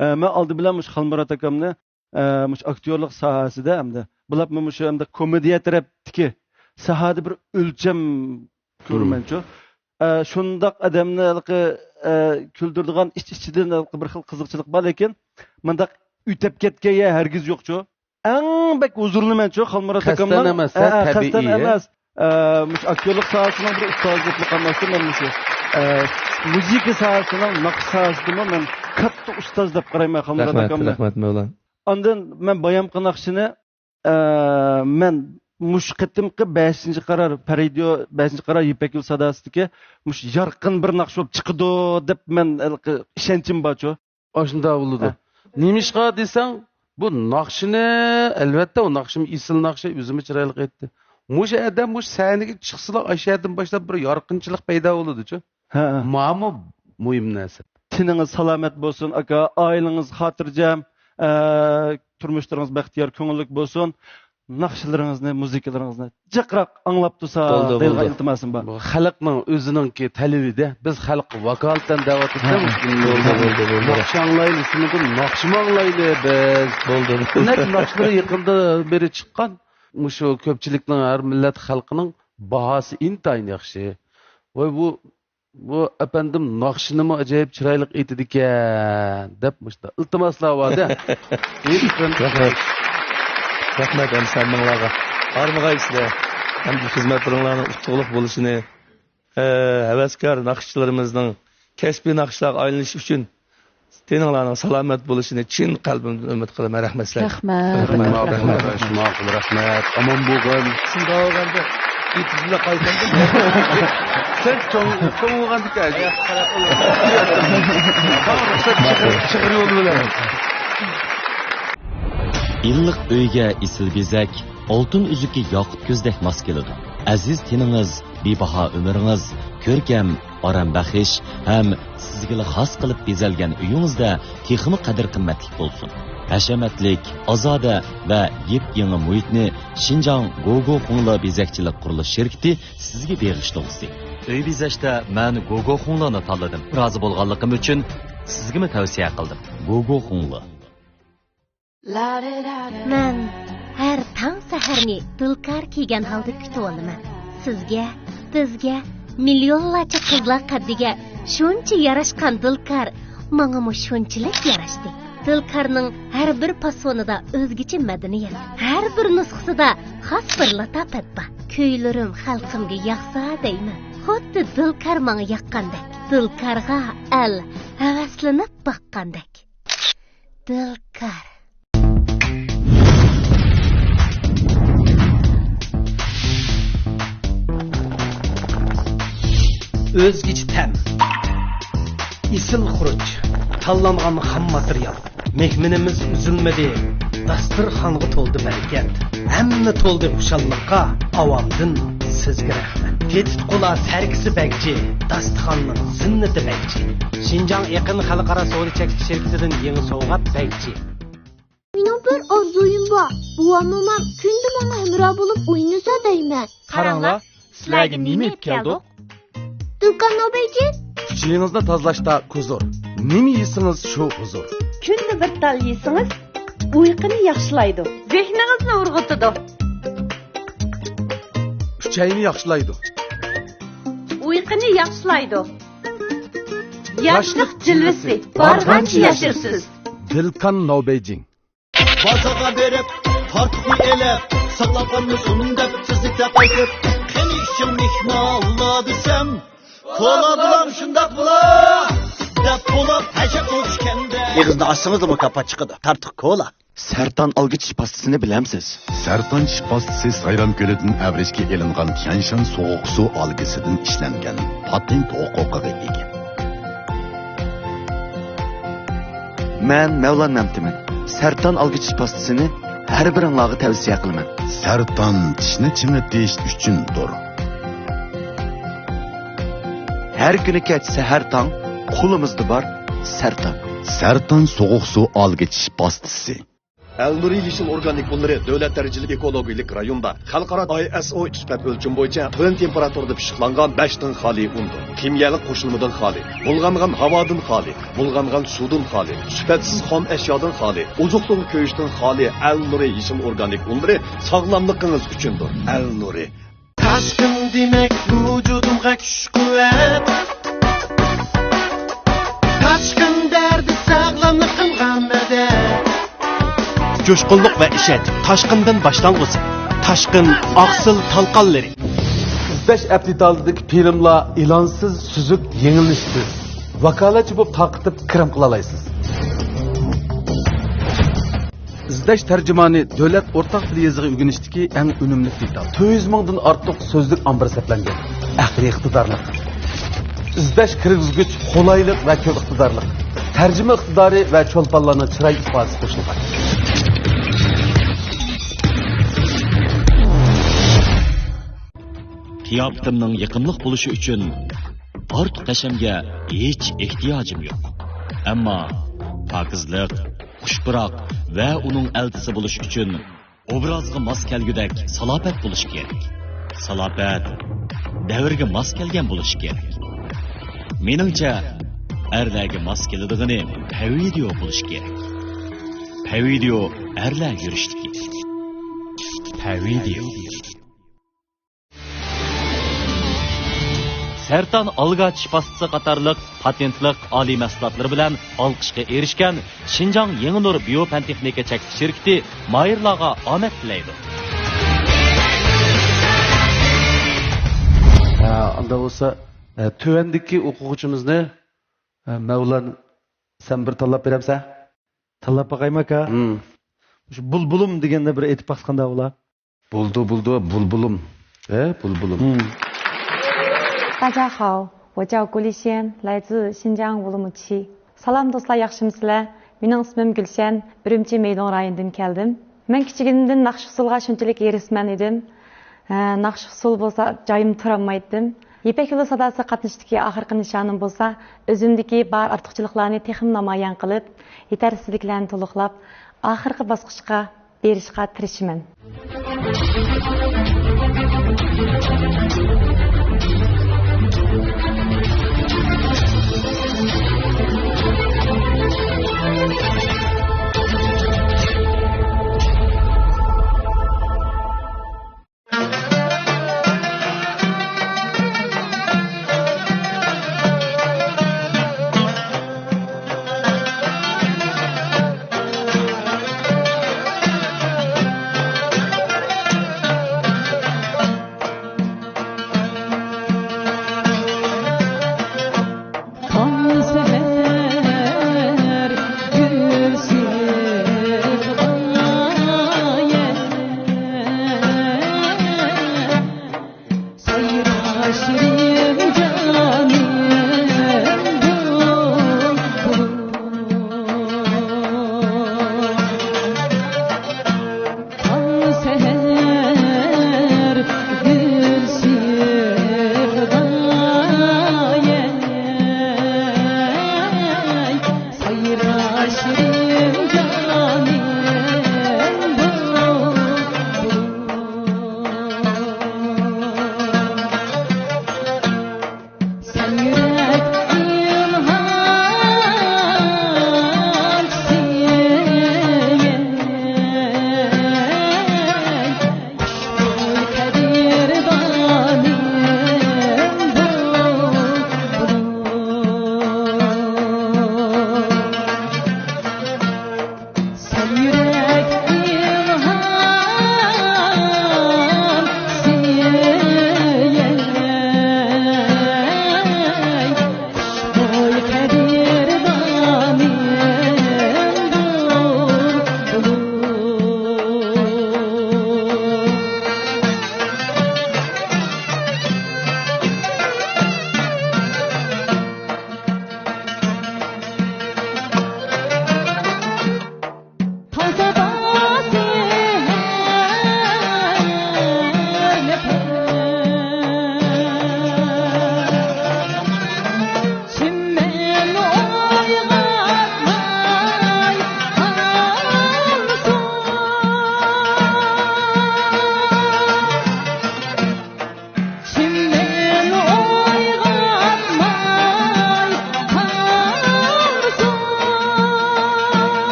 ئە، مەن ئالدى بىلەن مۇشۇ خالمۇرات ئاكامنى، ئە، مۇشۇ ئاكتيورلۇق ساھەسىدە ئەمدى، بولۇپمۇ مۇشۇ ئەمدى كومېدىيە تەرەپتىكى ساھەدە بىر ئۆلچەم كۆرىمەنچۇ. ئە، شۇنداق ئادەمنى ھېلىقى، ئە، كۈلدۈرىدىغان ئىچ-ئىچىدىن ھېلىقى بىر خىل قىزىقچىلىق بار، لېكىن مۇنداق ئۆتەپ كەتكەن يەر ھەرگىز يوقچۇ. ئەڭ بەك ھۇزۇرلىنىمەنچۇ خالمۇرات ئاكامنىڭ. قەستەن ئەمەس، ھە، ھە، قەستەن تەبىئىي. ئەمەس. ئە، مۇشۇ ئاكتيورلۇق ساھەسىنىڭ بىر ئۇستازى بولۇپ قالماستىن، مەن مۇشۇ، ئە، مۇزىكا ساھەسىنىڭ، ناخشا ساھەسىدىمۇ مەن كاتتا ئۇستاز دەپ قارايمەن خالمۇرات رەھمەت، ئاكامنى. رەھمەت، مەۋلان. ئاندىن مەن بايامقى ناخشىنى، ئە، مەن مۇشۇ قېتىمقى بەشىنچى قارار، پەرىدىيو بەشىنچى قارار يىپەك يولى ساداسىدىكى مۇشۇ يارقىن بىر ناخشا بولۇپ چىقىدۇ دەپ مەن ھېلىقى ئىشەنچىم بارچۇ. ئاشۇنداق بولىدۇ. ھە. نېمىشقا دېسەڭ، بۇ ناخشىنى، ئەلۋەتتە، ئۇ ناخشىمۇ ئېسىل ناخشا، ئۆزىمۇ چىرايلىق ئېيتتى. مۇشۇ ئادەم مۇشۇ سەھنىگە چىقسىلا، ئاشۇ يەردىن باشلاپ بىر يارقىنچىلىق پەيدا بولىدۇچۇ. ھە، ھە. ماڭىمۇ مۇھىم نەرسە. تېنىڭىز سالامەت بولسۇن، ئاكا، ئائىلىڭىز خاتىرجەم، ئە، تۇرمۇشلىرىڭىز بەختىيار، كۆڭۈللۈك بولسۇن. ناخشىلىرىڭىزنى، مۇزىكىلىرىڭىزنى جىقراق ئاڭلاپ تۇرسا دەيدىغان ئىلتىماسىم بار. بۇ خەلقنىڭ ئۆزىنىڭكى تەلىپى-دە. بىز خەلققە ۋاكالىتەن دەۋاتىمىز. بولدى، بولدى، بولدى. ناخشا ئاڭلايلى، شۇنىڭدىن ناخشىمۇ ئاڭلايلى بىز. بولدى، بولدى. بۇنداق ناخشىلىرى يېقىندا بېرى چىققان. مۇشۇ كۆپچىلىكنىڭ، ھەر مىللەت خەلقىنىڭ باھاسى ئىنتايىن ياخشى. ۋاي، بۇ بۇ ئەپەندىم ناخشىنىمۇ ئاجايىپ چىرايلىق ئېيتىدىكەن، دەپ مۇشۇنداق ئىلتىماسلار بار-دە. رەھمەت. رەھمەت ھەممىڭلارغا. ھارمىغايسىلەر. ھەمدە خىزمەتلىرىڭلارنىڭ ئۇتۇقلۇق بولۇشىنى، ئە، ھەۋەسكار ناخشىچىلىرىمىزنىڭ كەسپىي ناخشىلارغا ئايلىنىشى ئۈچۈن تېنىڭلارنىڭ سالامەت بولۇشىنى چىن قەلبىمدىن ئۈمىد قىلىمەن. رەھمەت سىلەرگە. رەھمەت، رەھمەت، رەھمەت. شۇنداق رەھمەت. ئامان بولغىن. شۇنداق بولغاندا، ئېتىزىنى قايتاردىم. سەن چوڭ، چوڭ بولغاندىكەن. رۇخسەت چىغىر، چىغىر يولى بىلەن. ئىللىق ئۆيگە ئېسىل بېزەك، ئالتۇن ئۈزۈككە ياقۇت كۆزدەك ماس كېلىدۇ. ئەزىز تېنىڭىز، بىباھا ئۆمرىڭىز، كۆركەم، ئارام بەخش ھەم سىزگىلا خاس قىلىپ بېزەلگەن ئۆيىڭىزدە تېخىمۇ قەدىر-قىممەتلىك بولسۇن. ھەشەمەتلىك، ئازادە ۋە يېپيېڭى مۇھىتنى شىنجاڭ گوگو خۇڭلې بېزەكچىلىك قۇرۇلۇش شىركىتى سىزگە بېغىشلىغۇسى. ئۆي بېزەشتە مەن گوگو خۇڭلېنى تاللىدىم. رازى بولغانلىقىم ئۈچۈن سىزگىمۇ تەۋسىيە قىلدىم. گوگو خۇڭلې. مەن ھەر تاڭ سەھەرنى دىلكار كىيگەن ھالدا كۈتۈۋالىمەن. سىزگە، بىزگە، مىليونلارچە قىزلار قەددىگە شۇنچە ياراشقان دىلكار ماڭىمۇ شۇنچىلىك ياراشتى. دىلكارنىڭ ھەر بىر پاسونىدا ئۆزگىچە مەدەنىيەت، ھەر بىر نۇسخىسىدا خاس بىر لاتاپەت بار. كۈيلىرىم خەلقىمگە ياقسا دەيمەن، خۇددى دىلكار ماڭا ياققاندەك. دىلكارغا ئەل ھەۋەسلىنىپ باققاندەك. دىلكار. ئۆزگىچە تەم، ئېسىل خۇرۇچ، تاللانغان خام ماتېرىيال. مېھمىنىمىز ئۈزۈلمىدى، داستىرخانغا تولدى بەرىكەت. ھەممە تولدى خۇشاللىققا، ئاۋامدىن سىزگە رەھمەت. تېتىتقۇلار سەركىسى بەگجى، داستىخاننىڭ زىننىتى بەگجى. شىنجاڭ ئېقىن خەلقئارا سودا چەكلىك شىركىتىدىن يېڭى سوۋغات بەگجى. مېنىڭ بىر ئارزۇيۇم بار. بوۋام، مومام كۈندە ماڭا ھەمراھ بولۇپ ئوينىسا دەيمەن. قاراڭلار، سىلەرگە نېمە ئېلىپ كەلدۇق؟ دۇكان نوبەيجىن. ئۈچىيىڭىزنى تازىلاشتا كۇزۇر. نېمە يېسىڭىز، شۇ ھۇزۇر. كۈندە بىر تال يېسىڭىز، ئۇيقۇنى ياخشىلايدۇ. زېھنىڭىزنى ئۇرغۇتىدۇ. ئۈچەينى ياخشىلايدۇ. ئۇيقۇنى ياخشىلايدۇ. ياشلىق جىلۋىسى بارغانچە ياشىرىسىز. دىلكان نوبەيجىن. بازارغا بېرىپ، تارتۇقنى ئېلىپ، ساقلاپ قالمىسۇن دەپ تېزلىكتە قايتىپ، قېنى ئىشىڭ مېھمانلار دېسەم، كولا بولام شۇنداق بولا، دەپ بولۇپ ھەشەپ بولۇشكەندە. ئېغىزنى ئاچسىڭىزلا مۇكاپات چىقىدۇ. تارتۇق كولا. سەرتان ئالگۈ چىش پاستىسىنى بىلەمسىز؟ سەرتان چىش پاستىسى سايرام كۆلىدىن ئەۋرىشكە ئېلىنغان تيەنشان سوغۇق سۇ ئالگىسىدىن ئىشلەنگەن، پاتېنت ھوقۇقىغا ئىگە. مەن مەۋلان مەمتىمىن. سەرتان ئالگۈ چىش پاستىسىنى ھەر بىرىڭلارغا تەۋسىيە قىلىمەن. سەرتان چىشنى چىڭىتىش ئۈچۈندۇر. ھەر كۈنى كەچ سەھەر تاڭ، قولىمىزدا بار سەرتان. سەرتان سوغۇق سۇ ئالگۈ چىش پاستىسى. ئەلنۇرى يېشىل ئورگانىك ئۇنلىرى دۆلەت دەرىجىلىك ئېكولوگىيەلىك رايوندا، خەلقئارا ئاي ئېس ئو سۈپەت ئۆلچىمى بويىچە تۆۋەن تېمپېراتۇرىدا پىششىقلانغان بەشتىن خالىي ئۇندۇر. كىميەلىك قوشۇلمىدىن خالىي، بۇلغانغان ھاۋادىن خالىي، بۇلغانغان سۇدىن خالىي، سۈپەتسىز خام ئەشيادىن خالىي، ئوزۇقلۇق كۆيۈشتىن خالىي ئەلنۇرى يېشىل ئورگانىك ئۇنلىرى ساغلاملىقىڭىز ئۈچۈندۇر. ئەلنۇرى. تاشقىن دېمەك ۋۇجۇدۇمغا كۈچ-قۇۋۋەت، تاشقىن دەردى ساغلاملىقىمغا مەدەت. جۇشقۇنلۇق ۋە ئىشەنچ تاشقىندىن باشلانغۇسى. تاشقىن ئاقسىل تالقانلىرى. ئىزدەش ئەپتىتالىدىكى فىلىملار ئېلانسىز، سۈزۈك، يېڭىلىنىشسىز. ۋاكالەتچى بولۇپ تارقىتىپ كىرىم قىلالايسىز. ئىزدەش تەرجىمانى دۆلەت ئورتاق تىل يېزىقى ئۆگىنىشتىكى ئەڭ ئۈنۈملۈك دېتال. تۆت يۈز مىڭدىن ئارتۇق سۆزلۈك ئامبىرى سەپلەنگەن. ئەقلىي ئىقتىدارلىق. ئىزدەش كىرگۈزگۈچ قولايلىق ۋە كۆپ ئىقتىدارلىق. تەرجىمە ئىقتىدارى ۋە چولپانلارنىڭ چىراي ئىپادىسى قوشۇلغان. قىياپىتىمنىڭ يېقىملىق بولۇشى ئۈچۈن ئارتۇق ھەشەمگە ھېچ ئېھتىياجىم يوق. ئەمما پاكىزلىق، خۇش پۇراق ۋە ئۇنىڭ ئەلتىسى بولۇش ئۈچۈن ئوبرازغا ماس كەلگۈدەك سالاپەت بولۇش كېرەك. سالاپەت دەۋرگە ماس كەلگەن بولۇش كېرەك. مېنىڭچە، ئەرلەرگە ماس كېلىدىغىنى پەۋىدىيو بولۇش كېرەك. پەۋىدىيو ئەرلەر يۈرۈشتىكى. پەۋىدىيو. سەرطان ئالگاچ پاستىسى قاتارلىق پاتېنتلىق ئالىي مەھسۇلاتلىرى بىلەن ئالقىشقا ئېرىشكەن شىنجاڭ يېڭى نۇر بىيو پەن تېخنىكا چەكلىك شىركىتى ماھىرلارغا ئامەت تىلەيدۇ. ھە، ئاندا بولسا، ھە، تۆۋەندىكى ئوقۇغۇچىمىزنى، ھە، مەۋلان، سەن بىر تاللاپ بېرەمسەن؟ تاللاپ باقايمۇ، ئاكا؟ ھىم. شۇ بۇلبۇلۇم دېگەننى بىر ئېيتىپ باقسا قانداق بولا؟ بولدى، بولدى، بۇلبۇلۇم. ھە، بۇلبۇلۇم. ھىم. 大家好，我叫顾丽仙，来自新疆乌鲁木齐。 سالام دوستلار، ياخشىمۇسىلەر؟ مېنىڭ ئىسمىم گۈلشەن، ئۈرۈمچى مەيدۇڭ رايونىدىن كەلدىم. مەن كىچىكىمدىن ناخشا-ئۇسسۇلغا شۇنچىلىك ھېرىسمەن ئىدىم. ھە، ناخشا-ئۇسسۇل بولسا جايىمدا تۇرالمايتتىم. يىپەك يولى ساداسى قاتنىشىشتىكى ئاخىرقى نىشانىم بولسا، ئۆزۈمدىكى بار ئارتۇقچىلىقلارنى تېخىمۇ نامايان قىلىپ، يېتەرسىزلىكلەرنى تولۇقلاپ، ئاخىرقى باسقۇچقا بېرىشقا تىرىشىمەن.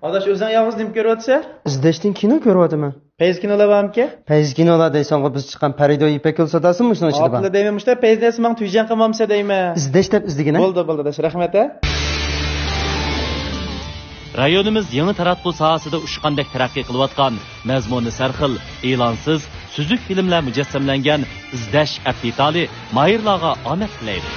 ئاداش، ئۆزۈڭ يالغۇز نېمە كۆرۈۋاتىسەن؟ ئىزدەشتىن كىنو كۆرۈۋاتىمەن. پەيزى كىنولار بارمىكەن؟ پەيزى كىنولار دەيسەنغۇ، بىز چىققان پەرىدۇ يىپەك يولى ساداسىمۇ مۇشۇنىڭ ئىچىدە بار؟ ئاپىلە دەيمەن، مۇشتا پەيزى دەيسە ماڭا تۈيجەڭ قىلمامسە دەيمەن. ئىزدەش دەپ ئىزدىگىنە. بولدى، بولدى، ئاداش، رەھمەت، ھە. رايونىمىز يېڭى تاراتقۇ ساھەسىدە ئۇچقاندەك تەرەققىي قىلىۋاتقان، مەزمۇنى سەرخىل، ئېلانسىز، سۈزۈك فىلىملەر مۇجەسسەملەنگەن ئىزدەش ئەپ دېتالى ماھىرلارغا ئامەت تىلەيدۇ.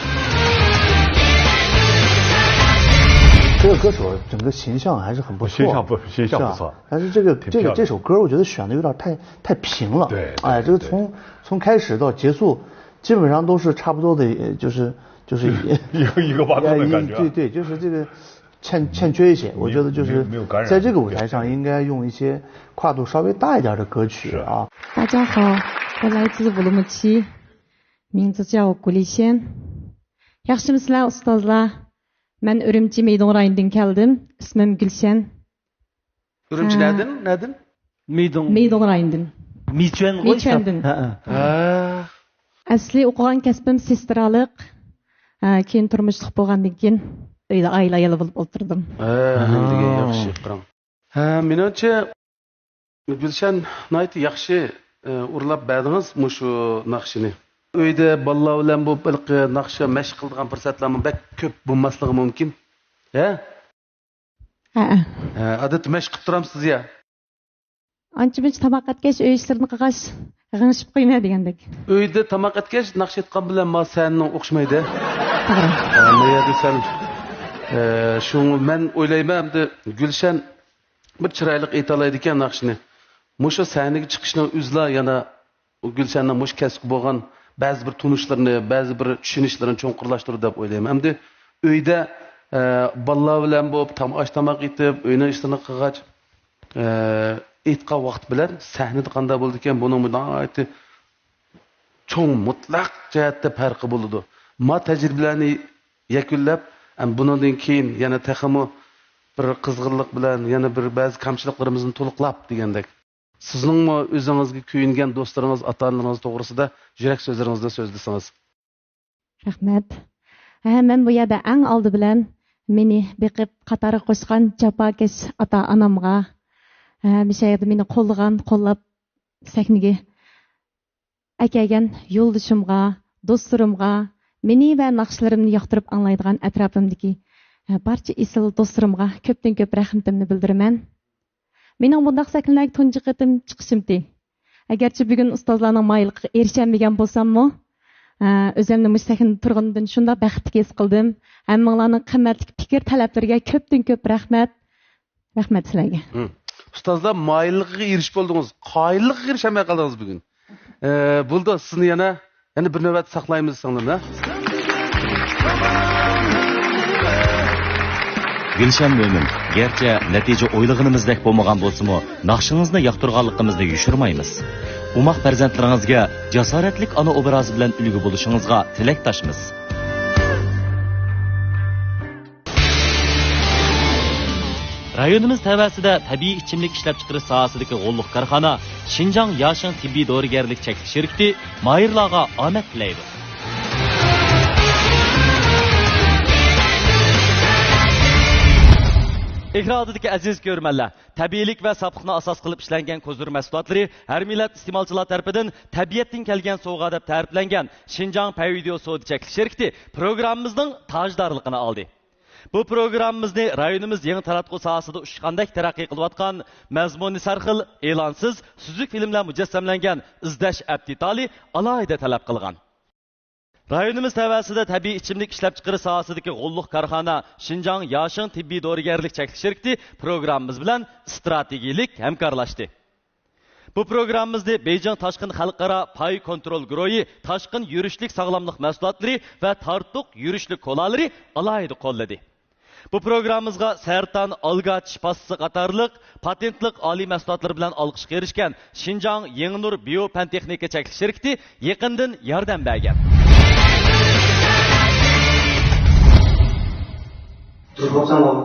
这个歌手整个形象还是很不错，形象不形象不错，但是这个这个这首歌我觉得选的有点太太平了，对，哎，这个从从开始到结束，基本上都是差不多的，就是就是一个一个巴顿的感觉，对对，就是这个欠欠缺一些，我觉得就是在这个舞台上应该用一些跨度稍微大一点的歌曲啊。大家好，我来自乌鲁木齐，名字叫古丽仙。 ياخشىمۇسىلەر ئۇستازلار؟ مەن ئۈرۈمچى مىدوڭ رايونىدىن كەلدىم. ئىسمىم گۈلشەن. ئۈرۈمچى ھە. نەدىن؟ نەدىن؟ مىدوڭ. مىدوڭ رايونىدىن. مىچۈەنغۇ؟ مىچۈەندىن. ھە. ھە. ئەسلى ئوقۇغان كەسپىم سېسترالىق. ھە، كېيىن تۇرمۇشلۇق بولغاندىن كېيىن ئۆيدە ئائىلە ئايالى بولۇپ ئولتۇردۇم. ھە، نېمە دېگەن ياخشى، قاراڭ. ھە، مېنىڭچە، گۈلشەن ناھايىتى ياخشى، ئە، ئۇرلاپ بەردىڭىز مۇشۇ ناخشىنى. ئۆيدە بالىلار بىلەن بولۇپ ھېلىقى ناخشا مەشىق قىلىدىغان پۇرسەتلەرمۇ بەك كۆپ بولماسلىقى مۇمكىن. ھە؟ ھەئە. ھە، ئادەتتە مەشىق قىلىپ تۇرامسىز يا؟ ئانچە مۇنچە تاماق ئەتكەچ، ئۆي ئىشلىرىنى قىلغاچ، غىڭشىپ قويىمەن دېگەندەك. ئۆيدە تاماق ئەتكەچ ناخشا ئېيتقان بىلەن ما سەھنىنىڭ ئوخشىمايدۇ. توغرا. ھە، ما يەردە سەن، ئە، شۇڭا مەن ئويلايمەن، ئەمدى گۈلشەن بىر چىرايلىق ئېيتالايدىكەن ناخشىنى. مۇشۇ سەھنىگە چىقىشنىڭ ئۆزىلا يەنە گۈلشەننىڭ مۇشۇ كەسىپكە بولغان بەزى بىر تونۇشلىرىنى، بەزى بىر چۈشىنىشلىرىنى چوڭقۇرلاشتۇرىدۇ دەپ ئويلايمەن. ئەمدى ئۆيدە، ئە، بالىلار بىلەن بولۇپ تام-، ئاش تاماق ئېتىپ، ئۆينىڭ ئىشلىرىنى قىلغاچ، ئە، ئېيتقان ۋاقىت بىلەن سەھنىدە قانداق بولىدىكەن، بۇنىڭ ناھايىتى چوڭ مۇتلەق جەھەتتە پەرقى بولىدۇ. ما تەجرىبىلەرنى يەكۈنلەپ، ئەم، بۇنىڭدىن كېيىن يەنە تېخىمۇ بىر قىزغىنلىق بىلەن يەنە بىر بەزى كەمچىلىكلىرىمىزنى تولۇقلاپ دېگەندەك. سىزنىڭمۇ ئۆزىڭىزگە كۆيۈنگەن دوستلىرىڭىز، ئاتا-ئانىلىرىڭىز توغرىسىدا يۈرەك سۆزلىرىڭىزنى سۆزلىسىڭىز. رەھمەت. ھە، مەن بۇ يەردە ئەڭ ئالدى بىلەن مېنى بېقىپ قاتارغا قوشقان جاپاكەش ئاتا-ئانامغا، ھە، مۇشۇ يەردە مېنى قوللىغان، قوللاپ سەھنىگە ئەكەلگەن يولدىشىمغا، دوستلىرىمغا، مېنى ۋە ناخشىلىرىمنى ياقتۇرۇپ ئاڭلايدىغان ئەتراپىمدىكى، ھە، بارچە ئېسىل دوستلىرىمغا كۆپتىن كۆپ رەھمىتىمنى بىلدۈرىمەن. مېنىڭ بۇنداق سەھنىلەرگە تۇنجى قېتىم چىقىشىمتى. ئەگەرچە بۈگۈن ئۇستازلارنىڭ مايىللىقىغا ئېرىشەلمىگەن بولساممۇ، ئە، ئۆزۈمنى مۇشۇ سەھنىدە تۇرغىنىمدىن شۇنداق بەختلىك ھېس قىلدىم. ھەممىڭلارنىڭ قىممەتلىك پىكىر تەلەپلىرىگە كۆپتىن كۆپ رەھمەت. رەھمەت سىلەرگە. ھىم. ئۇستازلار مايىللىقىغا ئېرىشىپ بولدىڭىز، قايىللىقىغا ئېرىشەلمەي قالدىڭىز بۈگۈن. ئە، بولدى، سىزنى يەنە، يەنە بىر نۆۋەتتە ساقلايمىز سىڭلىم، ھە؟ گۈلشەن مۆمىن، گەرچە نەتىجە ئويلىغىنىمىزدەك بولمىغان بولسىمۇ، ناخشىڭىزنى ياقتۇرغانلىقىمىزنى يوشۇرمايمىز. ئوماق پەرزەنتلىرىڭىزگە جاسارەتلىك ئانا ئوبرازى بىلەن ئۈلگە بولۇشىڭىزغا تىلەكداشمىز. رايونىمىز تەۋەسىدە تەبىئىي ئىچىملىك ئىشلەپچىقىرىش ساھەسىدىكى غوللۇق كارخانا شىنجاڭ ياشىڭ تېببىي دورىگەرلىك چەكلىك شىركىتى ماھىرلارغا ئامەت تىلەيدۇ. ئېكران ئالدىدىكى ئەزىز كۆرۈرمەنلەر، تەبىئىيلىك ۋە ساپلىقنى ئاساس قىلىپ ئىشلەنگەن كوزىر مەھسۇلاتلىرى ھەر مىللەت ئىستېمالچىلار تەرىپىدىن تەبىئەتتىن كەلگەن سوۋغا دەپ تەرىپلەنگەن شىنجاڭ پەيۋىدېئو سودا چەكلىك شىركىتى پروگراممىمىزنىڭ تاجدارلىقىنى ئالدى. بۇ پروگراممىمىزنى رايونىمىز يېڭى تاراتقۇ ساھەسىدە ئۇچقاندەك تەرەققىي قىلىۋاتقان، مەزمۇنى سەرخىل، ئېلانسىز، سۈزۈك فىلىملەر مۇجەسسەملەنگەن ئىزدەش ئەپ دېتالى ئالاھىدە تەلەپ قىلغان. رايونىمىز تەۋەسىدە تەبىئىي ئىچىملىك ئىشلەپچىقىرىش ساھەسىدىكى غوللۇق كارخانا شىنجاڭ ياشىڭ تېببىي دورىگەرلىك چەكلىك شىركىتى پروگراممىمىز بىلەن ئىستراتېگىيىلىك ھەمكارلاشتى. بۇ پروگراممىمىزنى بېيجىڭ تاشقىن خەلقئارا پاي كونترول گۇرۇھى تاشقىن يۈرۈشلۈك ساغلاملىق مەھسۇلاتلىرى ۋە تارتۇق يۈرۈشلۈك كولالىرى ئالاھىدە قوللىدى. بۇ پروگراممىمىزغا سەرتان، ئالگاچ، پاسسا قاتارلىق پاتېنتلىق ئالىي مەھسۇلاتلىرى بىلەن ئالقىشقا ئېرىشكەن شىنجاڭ يېڭىنۇر بىيو پەن تېخنىكا چەكلىك شىركىتى يېقىندىن ياردەم بەرگەن. تۇرۇپ قاپسەن بابا.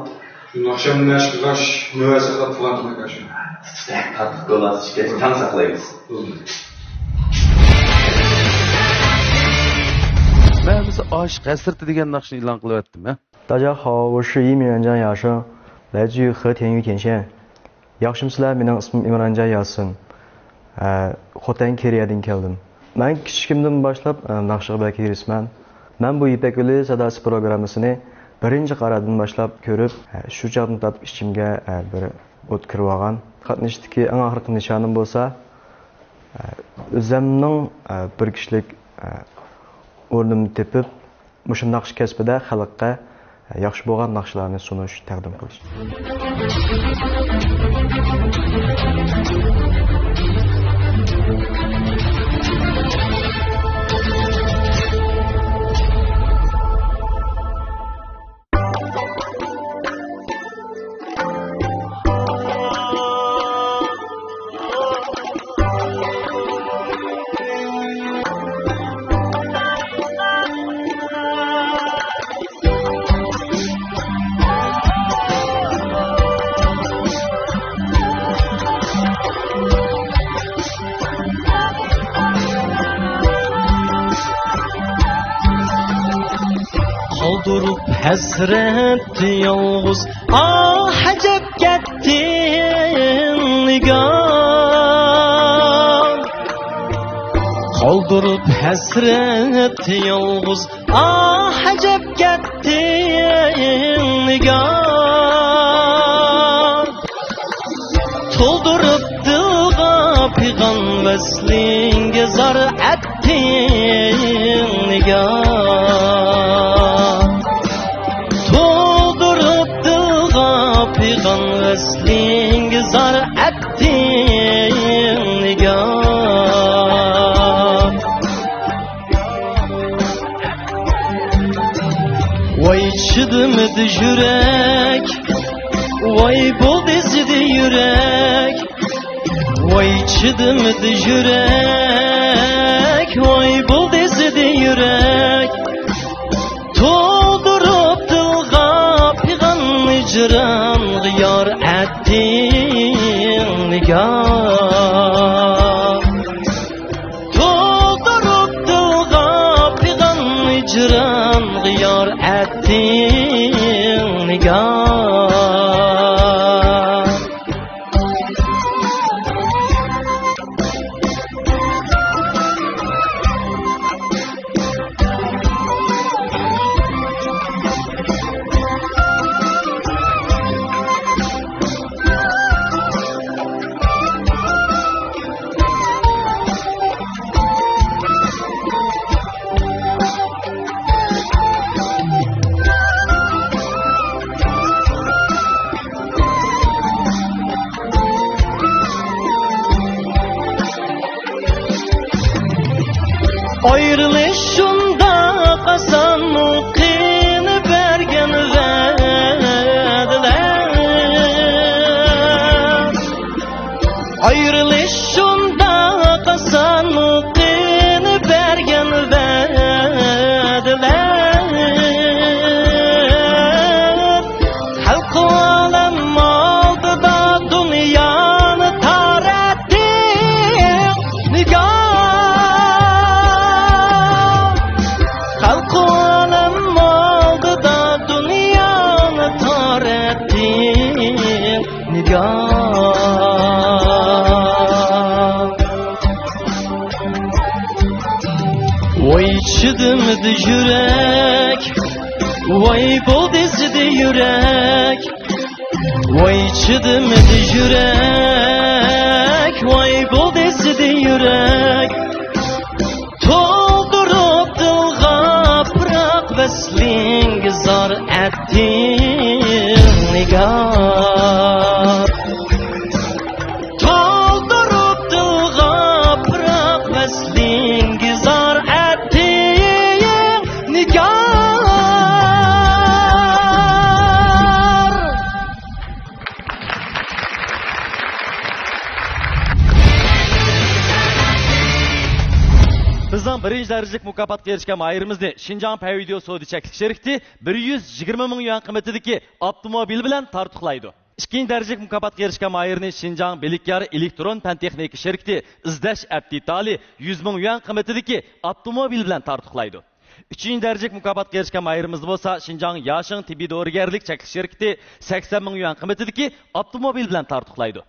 شۇ ناخشامنى مەشىق قىلغاچ، نۆۋەت ساقلاپ تۇرغان تۇرمايدۇ شۇ. تۇتۇپ تارتىپ كولاسى ئىچكەچ تاڭ ساقلايمىز. مەن ئاشىق ھەسرىتى دېگەن ناخشىنى ئېلان قىلىۋەتتىم، ھە؟ 大家好，我是一名原江雅生。来自于和田玉田县。ياخشىمۇسىلەر؟ مېنىڭ ئىسمىم ئىمرانجان ياسىن. ئە، خوتەن كېرىيەدىن كەلدىم. مەن كىچىكىمدىن باشلاپ، ئە، ناخشىغا بەك ھېرىسمەن. مەن بۇ يىپەك يولى ساداسى پروگراممىسىنى بىرىنچى قارادىن باشلاپ كۆرۈپ، ئە، شۇ چاغدىن تارتىپ ئىچىمگە، ئە، بىر ئوت كىرىۋالغان. قاتنىشىشتىكى ئەڭ ئاخىرقى نىشانىم بولسا، ئە، ئۆزۈمنىڭ، ئە، بىر كىشىلىك، ئە، ئورنۇمنى تېپىپ، مۇشۇ ناخشا كەسپىدە خەلققە ياخشى بولغان ناخشىلارنى سۇنۇش، تەقدىم قىلىش. قالدۇرۇپ ھەسرەتتە يالغۇز، ئاھ، ئەجەب كەتتىڭ، نىگار. قالدۇرۇپ ھەسرەتتە يالغۇز، ئاھ، ئەجەب كەتتىڭ، نىگار. تولدۇرۇپ دىلغا پىغان، ۋەسلىڭگە زار ئەتتىڭ، نىگار. تولدۇرۇپ دىلغا پىغان، ۋەسلىڭگە زار ئەتتىڭ، نىگار. ۋاي چىدىمىدى يۈرەك، ۋاي بولدى زىدى يۈرەك. ۋاي چىدىمىدى يۈرەك، ۋاي بولدى زىدى يۈرەك. تولدۇرۇپ دىلغا پىغان، ھىجرانغا يار ئەتتىڭ، نىگار. تولدۇرۇپ دىلغا پىغان، ھىجرانغا يار ئەتتىڭ، نىگار. ئايرىلىش شۇنداق ئاسانمۇ، قىلىپ بەرگەن ۋەدىلەر؟ ئايرىلىش شۇنداق ئاسانمۇ، قىلىپ بەرگەن ۋەدىلەر؟ خەلقۇ ئالەم ئالدىدا دۇنيانى تار ئەتتىڭ، نىگار. خەلقۇ ئالەم ئالدىدا دۇنيانى تار ئەتتىڭ، نىگار. ۋاي چىدىمىدى يۈرەك، ۋاي بولدى زىدى يۈرەك. ۋاي چىدىمىدى يۈرەك، ۋاي بولدى زىدى يۈرەك. تولدۇرۇپ دىلغا پىراق، ۋەسلىڭگە زار ئەتتىڭ، نىگار. تولدۇرۇپ دىلغا پىراق، ۋەسلىڭگە زار ئەتتىڭ، نىگار. بىزنىڭ بىرىنچى دەرىجىلىك مۇكاپاتقا ئېرىشكەن ماھىرىمىزنى شىنجاڭ پەن ۋىدېئو سودا چەكلىك شىركىتى بىر يۈز يىگىرمە مىڭ يۈەن قىممىتىدىكى ئاپتوموبىل بىلەن تارتۇقلايدۇ. ئىككىنچى دەرىجىلىك مۇكاپاتقا ئېرىشكەن ماھىرنى شىنجاڭ بىلىكيار ئېلېكترون پەن تېخنىكا شىركىتى ئىزدەش ئەپتىتالى يۈز مىڭ يۈەن قىممىتىدىكى ئاپتوموبىل بىلەن تارتۇقلايدۇ. ئۈچىنچى دەرىجىلىك مۇكاپاتقا ئېرىشكەن ماھىرىمىزنى بولسا شىنجاڭ ياشىڭ تېببىي دورىگەرلىك چەكلىك شىركىتى سەكسەن مىڭ يۈەن قىممىتىدىكى ئاپتوموبىل بىلەن تارتۇقلايدۇ.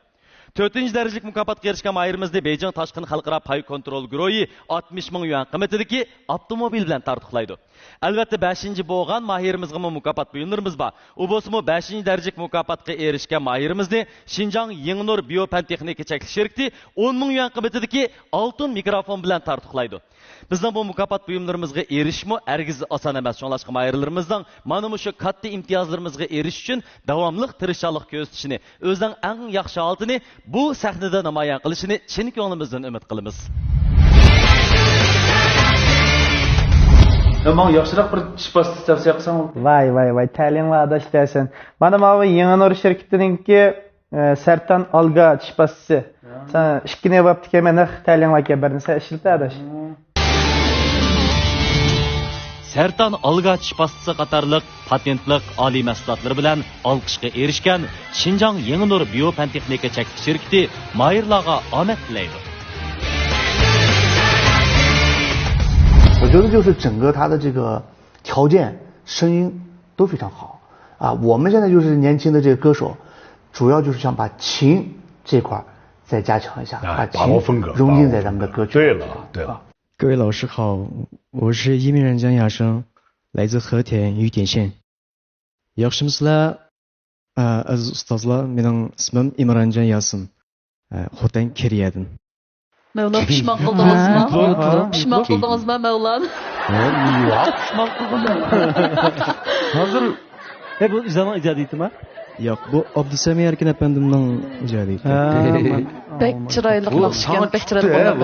تۆتىنچى دەرىجىلىك مۇكاپاتقا ئېرىشكەن ماھىرىمىزنى بېيجىڭ تاشقىنى خەلقئارا پاي كونترول گۇرۇھى ئاتمىش مىڭ يۈەن قىممىتىدىكى ئاپتوموبىل بىلەن تارتۇقلايدۇ. ئەلۋەتتە، بەشىنچى بولغان ماھىرىمىزغىمۇ مۇكاپات بۇيۇملىرىمىز بار. ئۇ بولسىمۇ بەشىنچى دەرىجىلىك مۇكاپاتقا ئېرىشكەن ماھىرىمىزنى شىنجاڭ يېڭىنۇر بىيو پەن تېخنىكا چەكلىك شىركىتى ئون مىڭ يۈەن قىممىتىدىكى ئالتۇن مىكروفون بىلەن تارتۇقلايدۇ. بىزنىڭ بۇ مۇكاپات بۇيۇملىرىمىزغا ئېرىشىشمۇ ھەرگىز ئاسان ئەمەس. شۇڭلاشقا ماھىرلىرىمىزنىڭ مانا مۇشۇ كاتتا ئىمتىيازلىرىمىزغا ئېرىشىش ئۈچۈن داۋاملىق تىرىشچانلىق كۆرسىتىشىنى، ئۆزىنىڭ ئەڭ ياخشى ھالىتىنى بۇ سەھنىدە نامايان قىلىشىنى چىن كۆڭلىمىزدىن ئۈمىد قىلىمىز. يا، ماڭا ياخشىراق بىر چىش پاستىسى تەۋسىيە قىلساڭ. ۋاي، ۋاي، ۋاي، تەلىيىڭلار ئاداش دەسەن. مانا ماۋۇ يېڭى نۇر شىركىتىنىڭكى، ئە، سەرتان ئالگا چىش پاستىسى. يا. سەن ئىككىنى بوپتىكەن، مەن نەق تەلىيىڭلار كەن، بىرنى سەن ئىشلىتە ئاداش. سەرتان ئالگا چىش پاستىسى قاتارلىق پاتېنتلىق ئالىي مەھسۇلاتلىرى بىلەن ئالقىشقا ئېرىشكەن شىنجاڭ يېڭى نۇر بىيو پەن تېخنىكا چەكلىك شىركىتى ماھىرلارغا ئامەت تىلەيدۇ. 我觉得就是整个它的这个条件、声音都非常好啊。我们现在就是年轻的这个歌手，主要就是想把琴这块儿再加强一下，哎，把琴把握风格，融进在咱们的歌曲当中。把握风格。对了，对了。啊。各位老师好，我是一名人江雅生，来自和田雨点县。 ياخشىمۇسىلەر؟ ئە، ئەزىز ئۇستازلار، مېنىڭ ئىسمىم ئىمرانجان ياسىن. ئە، خوتەن كېرىيەدىن. مەۋلا، پىشمان قىلدىڭىزمۇ؟ ھە؟ پىشمان قىلدىڭىزمۇ، مەۋلا؟ ياق، پىشمان قىلغان. ھازىر، ئە، بۇ ئۆزىڭىزنىڭ ئىجادىيىتىمۇ؟ ياق، بۇ ئابدۇسەمى ئەركىن ئەپەندىمنىڭ ئىجادىيىتى. ھە، بەك چىرايلىق ناخشا ئىكەن، بەك چىرايلىق.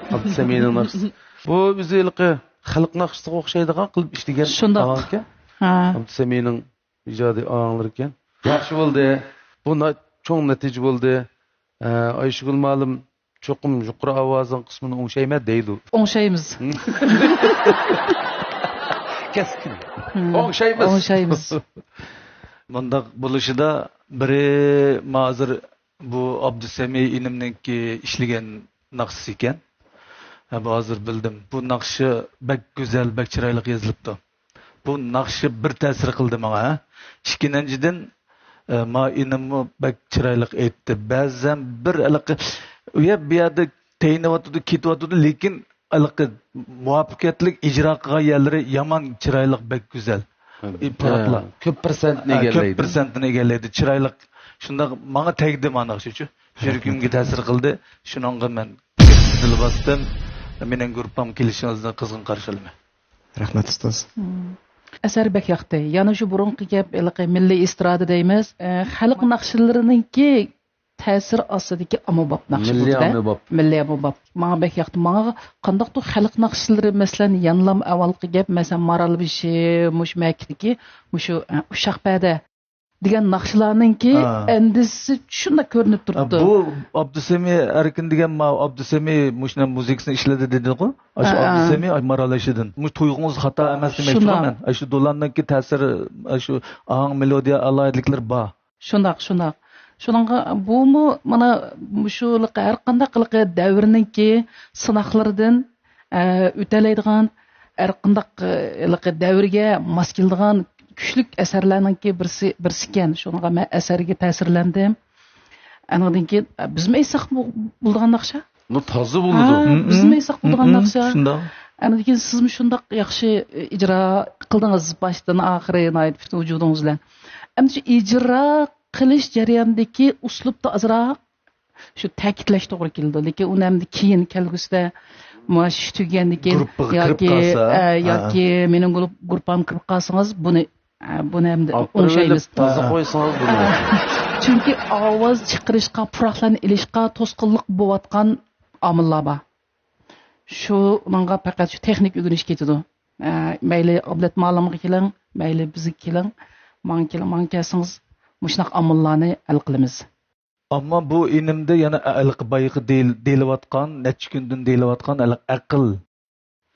ئابدۇسەمىنىڭ ناخشىسى. بۇ ئۆزى ھېلىقى خەلق ناخشىسىغا ئوخشايدىغان قىلىپ ئىشلىگەن. شۇنداق. ئاڭكەن. ھە. ئابدۇسەمىنىڭ ئىجادىي ئاڭلىرىكەن. ياخشى بولدى. بۇ نا-، چوڭ نەتىجە بولدى. ئە، ئايشۇگۈل مۇئەللىم، چوقۇم يۇقىرى ئاۋازىڭ قىسمىنى ئوڭشايمەن دەيدۇ. ئوڭشايمىز. كەسكىن. ھە. ئوڭشايمىز. ئوڭشايمىز. مۇنداق بولۇشىدا بىرى، ما ھازىر بۇ ئابدۇسەمى ئىنىمنىڭكى ئىشلىگەن ناخشىسى ئىكەن. ھە، بۇ ھازىر بىلدىم. بۇ ناخشا بەك گۈزەل، بەك چىرايلىق يېزىلىپتۇ. بۇ ناخشا بىر تەسىر قىلدى ماڭا، ھە. ئىككىنچىدىن، ئە، ما ئىنىممۇ بەك چىرايلىق ئېيتتى. بەزەن بىر ھېلىقى، ئۇ يەر بۇ يەردە تەينىۋاتىدۇ، كېتىۋاتىدۇ، لېكىن ھېلىقى مۇۋەپپەقىيەتلىك ئىجرا قىلغان يەرلىرى يامان چىرايلىق، بەك گۈزەل. ھە. ئىپادىلار. كۆپ پىرسەنتنى ھە، ئىگىلەيدۇ. كۆپ پىرسەنتنى ئىگىلەيدۇ. چىرايلىق. شۇنداق ماڭا تەگدى مانا شۇچۇ. يۈرىكىمگە تەسىر قىلدى. شۇنىڭغا مەن دىل باستىم. مېنىڭ گۇرۇپپامغا كېلىشىڭىزنى قىزغىن قارشى ئالىمەن. رەھمەت، ئۇستاز. مم. ئەسەر بەك ياقتى. يەنە شۇ بۇرۇنقى گەپ، ھېلىقى مىللىي ئېسترادا دەيمىز. ئە، خەلق ناخشىلىرىنىڭكى تەسىر ئاستىدىكى ئاممىباب ناخشا مىللىي بولدى-دە. ئاممىباب. مىللىي ئاممىباب. ماڭا بەك ياقتى. ماڭا قانداقتۇر خەلق ناخشىلىرى، مەسىلەن، يەنىلام ئەۋۋالقى گەپ، مەسىلەن، مارالبېشى، مۇشۇ مەكىتتىكى، مۇشۇ، ئە، ئۇششاق پەدە دېگەن ناخشىلارنىڭكى ھە. ئەندىزىسى شۇنداق كۆرۈنۈپ ھە، تۇرۇپتۇ. بۇ ئابدۇسەمى ئەركىن دېگەن، ما-، ئابدۇسەمى مۇشۇنى مۇزىكىسىنى ئىشلىدى دېدىغۇ؟ ئاشۇ ھە، ھە. ئابدۇسەمى، ئاي، مارال ئېشىدىن. مۇشۇ تۇيغۇڭىز خاتا ئەمەس دېمەكچىمەن شۇنداق. مەن. ئاشۇ دولاننىڭكى تەسىر، ئاشۇ ئاھاڭ، مېلودىيە ئالاھىدىلىكلىرى بار. شۇنداق، شۇنداق. شۇنىڭغا بۇمۇ مانا مۇشۇ ھېلىقى ھەر قانداق ھېلىقى دەۋرنىڭكى سىناقلىرىدىن، ئە، ئۆتەلەيدىغان، ھەر قانداق، ئە، ھېلىقى دەۋرگە ماس كېلىدىغان كۈچلۈك ئەسەرلەرنىڭكى بىرسى، بىرسىكەن. شۇنىڭغا مەن ئەسەرگە تەسىرلەندىم. ئانىڭدىن كېيىن، ئە، بىزمۇ ئېيتساق بۇ-، بولىدىغان ناخشا. بۇ تازا بولىدۇ. ھە، بىزمۇ ئېيتساق بولىدىغان ناخشا. شۇنداق. ئانىڭدىن كېيىن سىزمۇ شۇنداق ياخشى، ئە، ئىجرا قىلدىڭىز باشتىن ئاخىرى ناھايىتى پۈتۈن ۋۇجۇدىڭىز بىلەن. ئەمدى شۇ ئىجرا قىلىش جەريانىدىكى ئۇسلۇبتا ئازراق شۇ تەكىتلەش توغرا كېلىدۇ. لېكىن ئۇنى ئەمدى كېيىن كەلگۈسىدە مۇشۇ ئىش تۈگىگەندىن كېيىن گۇرۇپپىغا كىرىپ ياكى، قالسا، ئە، ھە. ياكى مېنىڭ گۇرۇپ-، گۇرۇپپامغا كىرىپ قالسىڭىز، بۇنى، ئە، بۇنى ئەمدى ئاپىرىۋېلىپ ئوڭشايمىز. تازا قويسىڭىز بۇنى. ئە، چۈنكى ئاۋاز چىقىرىشقا، پۇراقلارنى ئېلىشقا توسقۇنلۇق بولۇۋاتقان ئامىللار بار. شۇنىڭغا پەقەت شۇ تېخنىك ئۆگىنىش كېتىدۇ. ئە، مەيلى ئابلەت مالىمغا كېلىڭ، مەيلى بىزگە كېلىڭ، ماڭا كېلىڭ، ماڭا كەلسىڭىز، مۇشۇنداق ئامىللارنى ھەل قىلىمىز. ئەمما بۇ ئىنىمدە يەنە ھېلىقى بايىقى دېيىل-، دېيىلىۋاتقان، نەچچە كۈندىن دېيىلىۋاتقان ھېلىقى ئەقىل.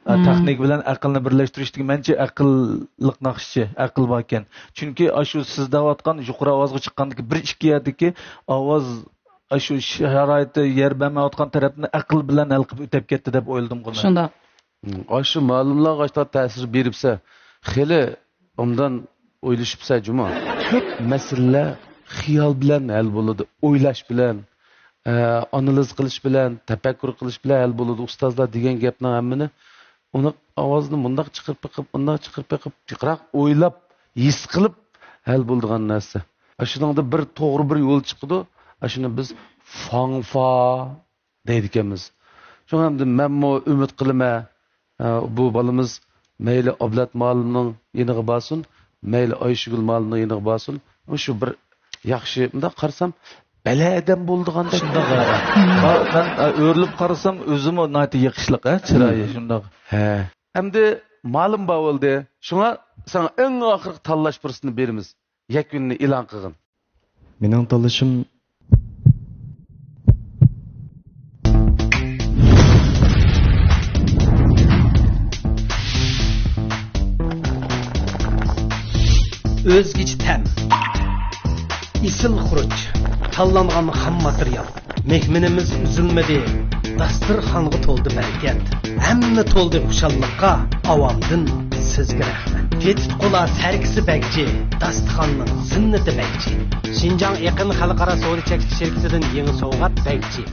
ئە، مم. تېخنىكا بىلەن ئەقىلنى بىرلەشتۈرۈشتىكى مەنچە ئەقىللىق ناخشىچى، ئەقىل باركەن. چۈنكى ئاشۇ سىز دەۋاتقان يۇقىرى ئاۋازغا چىققاندىكى بىر ئىككى يەردىكى ئاۋاز، ئاشۇ شارائىتى يار بەرمەيۋاتقان تەرەپنى ئەقىل بىلەن ھەل قىلىپ ئۆتەپ كەتتى دەپ ئويلىدىمغۇ مەن. شۇنداق. ئاشۇ مالىملارغا ئاشۇنداق تەسىر بېرىپسە، خېلى ئوبدان ئويلىشىپسە جۇمۇ. كۆپ مەسىلىلەر خىيال بىلەن ھەل بولىدۇ، ئويلاش بىلەن، ئە، ئانالىز قىلىش بىلەن، تەپەككۇر قىلىش بىلەن ھەل بولىدۇ. ئۇستازلار دېگەن گەپنىڭ ھەممىنى ئۇنى ئاۋازىنى مۇنداق چىقىرىپ بېقىپ، ئۇنداق چىقىرىپ بېقىپ، جىقراق ئويلاپ، ھېس قىلىپ ھەل بولىدىغان نەرسە. ئاشۇنىڭدا بىر توغرا بىر يول چىقىدۇ. ئاشۇنى بىز فاڭفا دەيدىكەنمىز. شۇڭا ئەمدى مەنمۇ ئۈمىد قىلىمەن، ئە، بۇ بالىمىز مەيلى ئابلەت مۇئەللىمنىڭ يېنىغا بارسۇن، مەيلى ئايشىگۈل مۇئەللىمنىڭ يېنىغا بارسۇن، شۇ بىر ياخشى، مۇنداق قارىسام، بەلەدەم بولىدىغاندەك. شۇنداق، ھە. مەن، ئە، ئۆرۈلۈپ قارىسام، ئۆزىمۇ ناھايىتى يېقىشلىق، ھە، چىرايى شۇنداق. ھە. ئەمدى مالىم بار بولدى. شۇڭا ساڭا ئەڭ ئاخىرقى تاللاش پۇرسىتىنى بېرىمىز. يەكۈننى ئېلان قىلغىن. مېنىڭ تاللىشىم. ئۆزگىچە تەم، ئېسىل خۇرۇچ، تاللانغان خام ماتېرىيال. مېھمىنىمىز ئۈزۈلمىدى، داستىرخانغا تولدى بەرىكەت. ھەممە تولدى خۇشاللىققا، ئاۋامدىن سىزگە رەھمەت. تېتىتقۇلار سەركىسى بەگچى، داستىخاننىڭ زىننىتى بەگچى. شىنجاڭ ئېقىن خەلقئارا سودا چەكلىك شىركىتىدىن يېڭى سوۋغات بەگچى.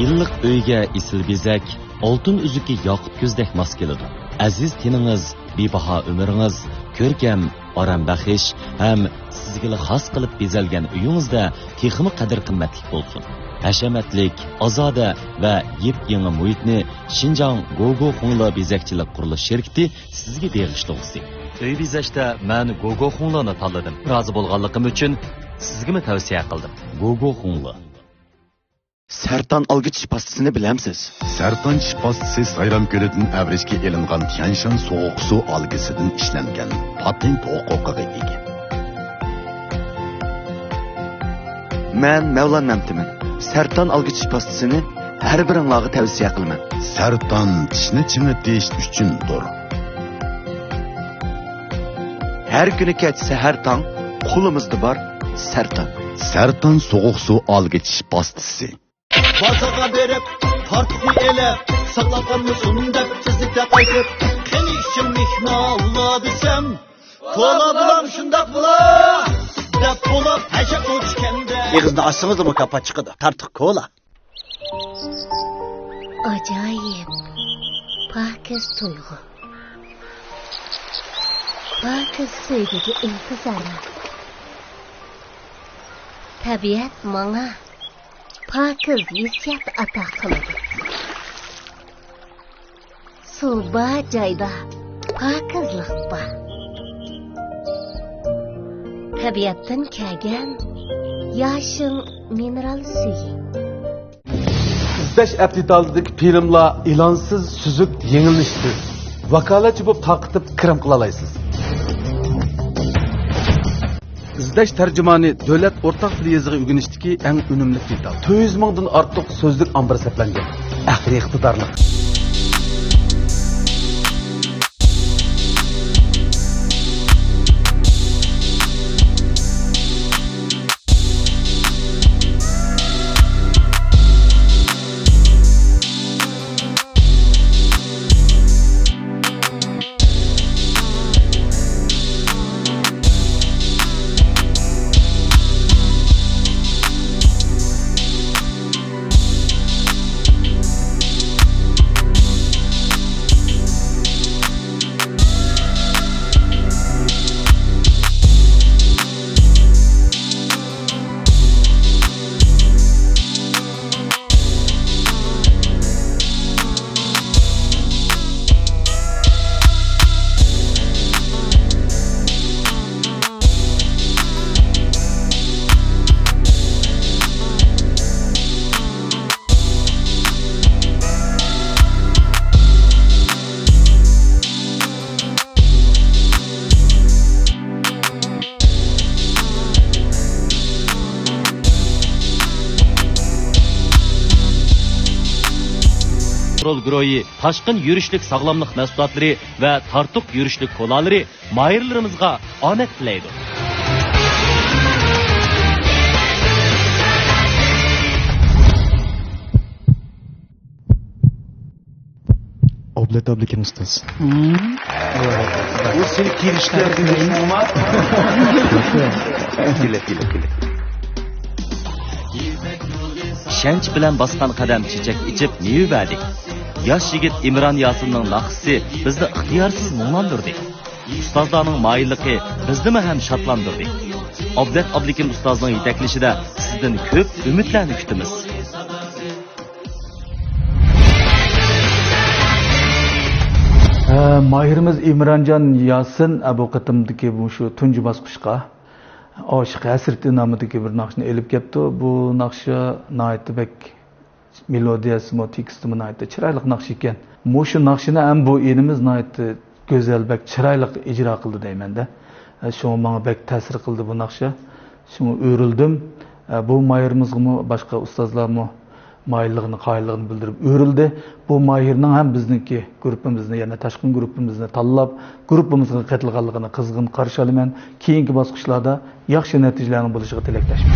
ئىللىق ئۆيگە ئېسىل بېزەك، ئالتۇن ئۈزۈكى ياقۇت كۆزدەك ماس كېلىدۇ. ئەزىز تېنىڭىز، بىباھا ئۆمرىڭىز، كۆركەم، ئارام بەخش ھەم سىزگىلا خاس قىلىپ بېزەلگەن ئۆيىڭىزدە تېخىمۇ قەدىر-قىممەتلىك بولسۇن. ھەشەمەتلىك، ئازادە ۋە يېپيېڭى مۇھىتنى شىنجاڭ گوگو خۇڭلې بېزەكچىلىك قۇرۇلۇش شىركىتى سىزگە بېغىشلىغۇسى. ئۆي بېزەشتە مەن گوگو خۇڭلېنى تاللىدىم. رازى بولغانلىقىم ئۈچۈن سىزگىمۇ تەۋسىيە قىلدىم. گوگو خۇڭلې. سەرطان ئالگۈچ پاستىسىنى بىلەمسىز؟ سەرطان چىش پاستىسى سايرام كۆلىدىن ئەۋرىشكە ئېلىنغان تيەنشان سوغۇق سۇ ئالگىسىدىن ئىشلەنگەن، پاتېنت ھوقۇقىغا ئىگە. مەن مەۋلان مەمتىمىن. سەرطان ئالگۈچ پاستىسىنى ھەر بىرىڭلارغا تەۋسىيە قىلىمەن. سەرطان چىشنى چىڭىتىش ئۈچۈندۇر. ھەر كۈنى كەچ سەھەر تاڭ قولىمىزدا بار سەرتان. سەرتان سوغۇق سۇ ئالگۈچ پاستىسى. بازارغا بېرىپ، پارتىسى ئېلىپ، ساقلاپ قالمىسۇن دەپ تېزلىكتە قايتىپ، قېنى ئىشىم مېھمانلار دېسەم، كولا بولام شۇنداق بولا دەپ بولۇپ ھەشەپ ئوچكەندە. ئېغىزنى ئاچسىڭىزلا مۇكاپات چىقىدۇ. تارتۇق كولا. ئاجايىپ، پاكىز تۇيغۇ. پاكىز سۆيگۈگە ئىنتىزارلىق. تەبىئەت ماڭا پاكىز ھېسسىيات ئاتا قىلىدۇ. سۇ بار جايدا پاكىزلىق بار. تەبىئەتتىن كەلگەن ياشىل مىنېرال سۈيى. ئىزدەش ئەپتىتالىدىكى فىلىملار ئېلانسىز، سۈزۈك، يېڭىلىنىشسىز. ۋاكالەتچى بولۇپ تارقىتىپ كىرىم قىلالايسىز. ئىزدەش تەرجىمانى دۆلەت ئورتاق تىل يېزىقى ئۆگىنىشتىكى ئەڭ ئۈنۈملۈك دېتال. تۆت يۈز مىڭدىن ئارتۇق سۆزلۈك ئامبىرى سەپلەنگەن. ئەقلىي ئىقتىدارلىق. كونترول گۇرۇھى تاشقىن يۈرۈشلۈك ساغلاملىق مەھسۇلاتلىرى ۋە تارتۇق يۈرۈشلۈك كولالىرى ماھىرلىرىمىزغا ئامەت تىلەيدۇ. ئابلىكىم ئۇستاز. بۇ سېنى كېلىشكە كېلە، كېلە، كېلە. ئىشەنچ بىلەن باسقان قەدەم چېچەك ئېچىپ مېۋە بەردى. ياش يىگىت ئىمران ياسىننىڭ ناخشىسى بىزنى ئىختىيارسىز مۇڭلاندۇردى. ئۇستازلارنىڭ ماھىرلىقى بىزنىمۇ ھەم شادلاندۇردى. ئابلەت ئابلىكىم ئۇستازنىڭ يېتەكلىشىدە سىزدىن كۆپ ئۈمىدلەرنى كۈتىمىز. ھە، ماھىرىمىز ئىمرانجان ياسىن، ھە، بۇ قېتىمدىكى مۇشۇ تۇنجى باسقۇچقا ئاشىق ھەسرىتى نامىدىكى بىر ناخشىنى ئېلىپ كەپتۇ. بۇ ناخشا ناھايىتى بەك مېلودىيەسىمۇ، تېكىستىمۇ ناھايىتى چىرايلىق ناخشا ئىكەن. مۇشۇ ناخشىنى ھەم بۇ ئىنىمىز ناھايىتى گۈزەل، بەك چىرايلىق ئىجرا قىلدى دەيمەن-دە. شۇڭا ماڭا بەك تەسىر قىلدى بۇ ناخشا. شۇڭا ئۆرۈلدۈم. بۇ ماھىرىمىزغىمۇ باشقا ئۇستازلارمۇ مايىللىقىنى، قايىللىقىنى بىلدۈرۈپ ئۆرۈلدى. بۇ ماھىرنىڭ ھەم بىزنىڭكى گۇرۇپپىمىزنى، يەنى تاشقىن گۇرۇپپىمىزنى تاللاپ، گۇرۇپپىمىزغا قېتىلغانلىقىنى قىزغىن قارشى ئالىمەن. كېيىنكى باسقۇچلاردا ياخشى نەتىجىلەرنىڭ بولۇشىغا تىلەكداشمەن.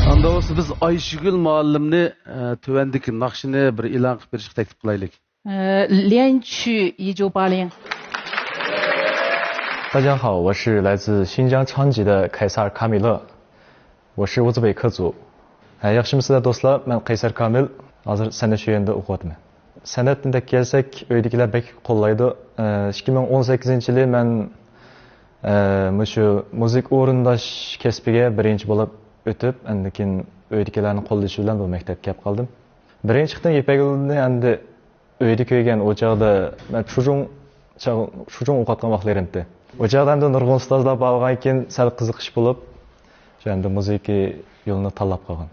ئاندىن بولسا بىز ئايشىگۈل مۇئەللىمنى، ئە، تۆۋەندىكى ناخشىنى بىر ئېلان قىلىپ بېرىشكە تەكلىپ قىلايلى. 呃，连续一九八零。大家好，我是来自新疆昌吉的凯撒尔卡米勒，我是乌兹别克族。ھە، ياخشىمۇسىلەر دوستلار؟ مەن قەيسەر كامىل، ھازىر سەنئەت شۆيۈنىدە ئوقۇۋاتىمەن. سەنئەتنى دەپ كەلسەك، ئۆيدىكىلەر بەك قوللايدۇ. ئىككى مىڭ ئون سەككىزىنچى يىلى مەن مۇشۇ مۇزىكا ئورۇنداش كەسپىگە بىرىنچى بولۇپ ئۆتۈپ، ئاندىن كېيىن ئۆيدىكىلەرنىڭ قوللىشى بىلەن بۇ مەكتەپكە كەپ قالدىم. بىرىنچى قېتىم يىپەك يولىنى ئەمدى ئۆيدە كۆرگەن، ئۇ چاغدا مەن چۇجۇڭ، چاغ-، چۇجۇڭ ئوقۇۋاتقان ۋاقىتلىرىم ئىدى. ئۇ چاغدا ئەمدى نۇرغۇن ئۇستازلار بارغانكىن سەل قىزىقىش بولۇپ، شۇ ئەمدى مۇزىكا يولىنى تاللاپ قالغان.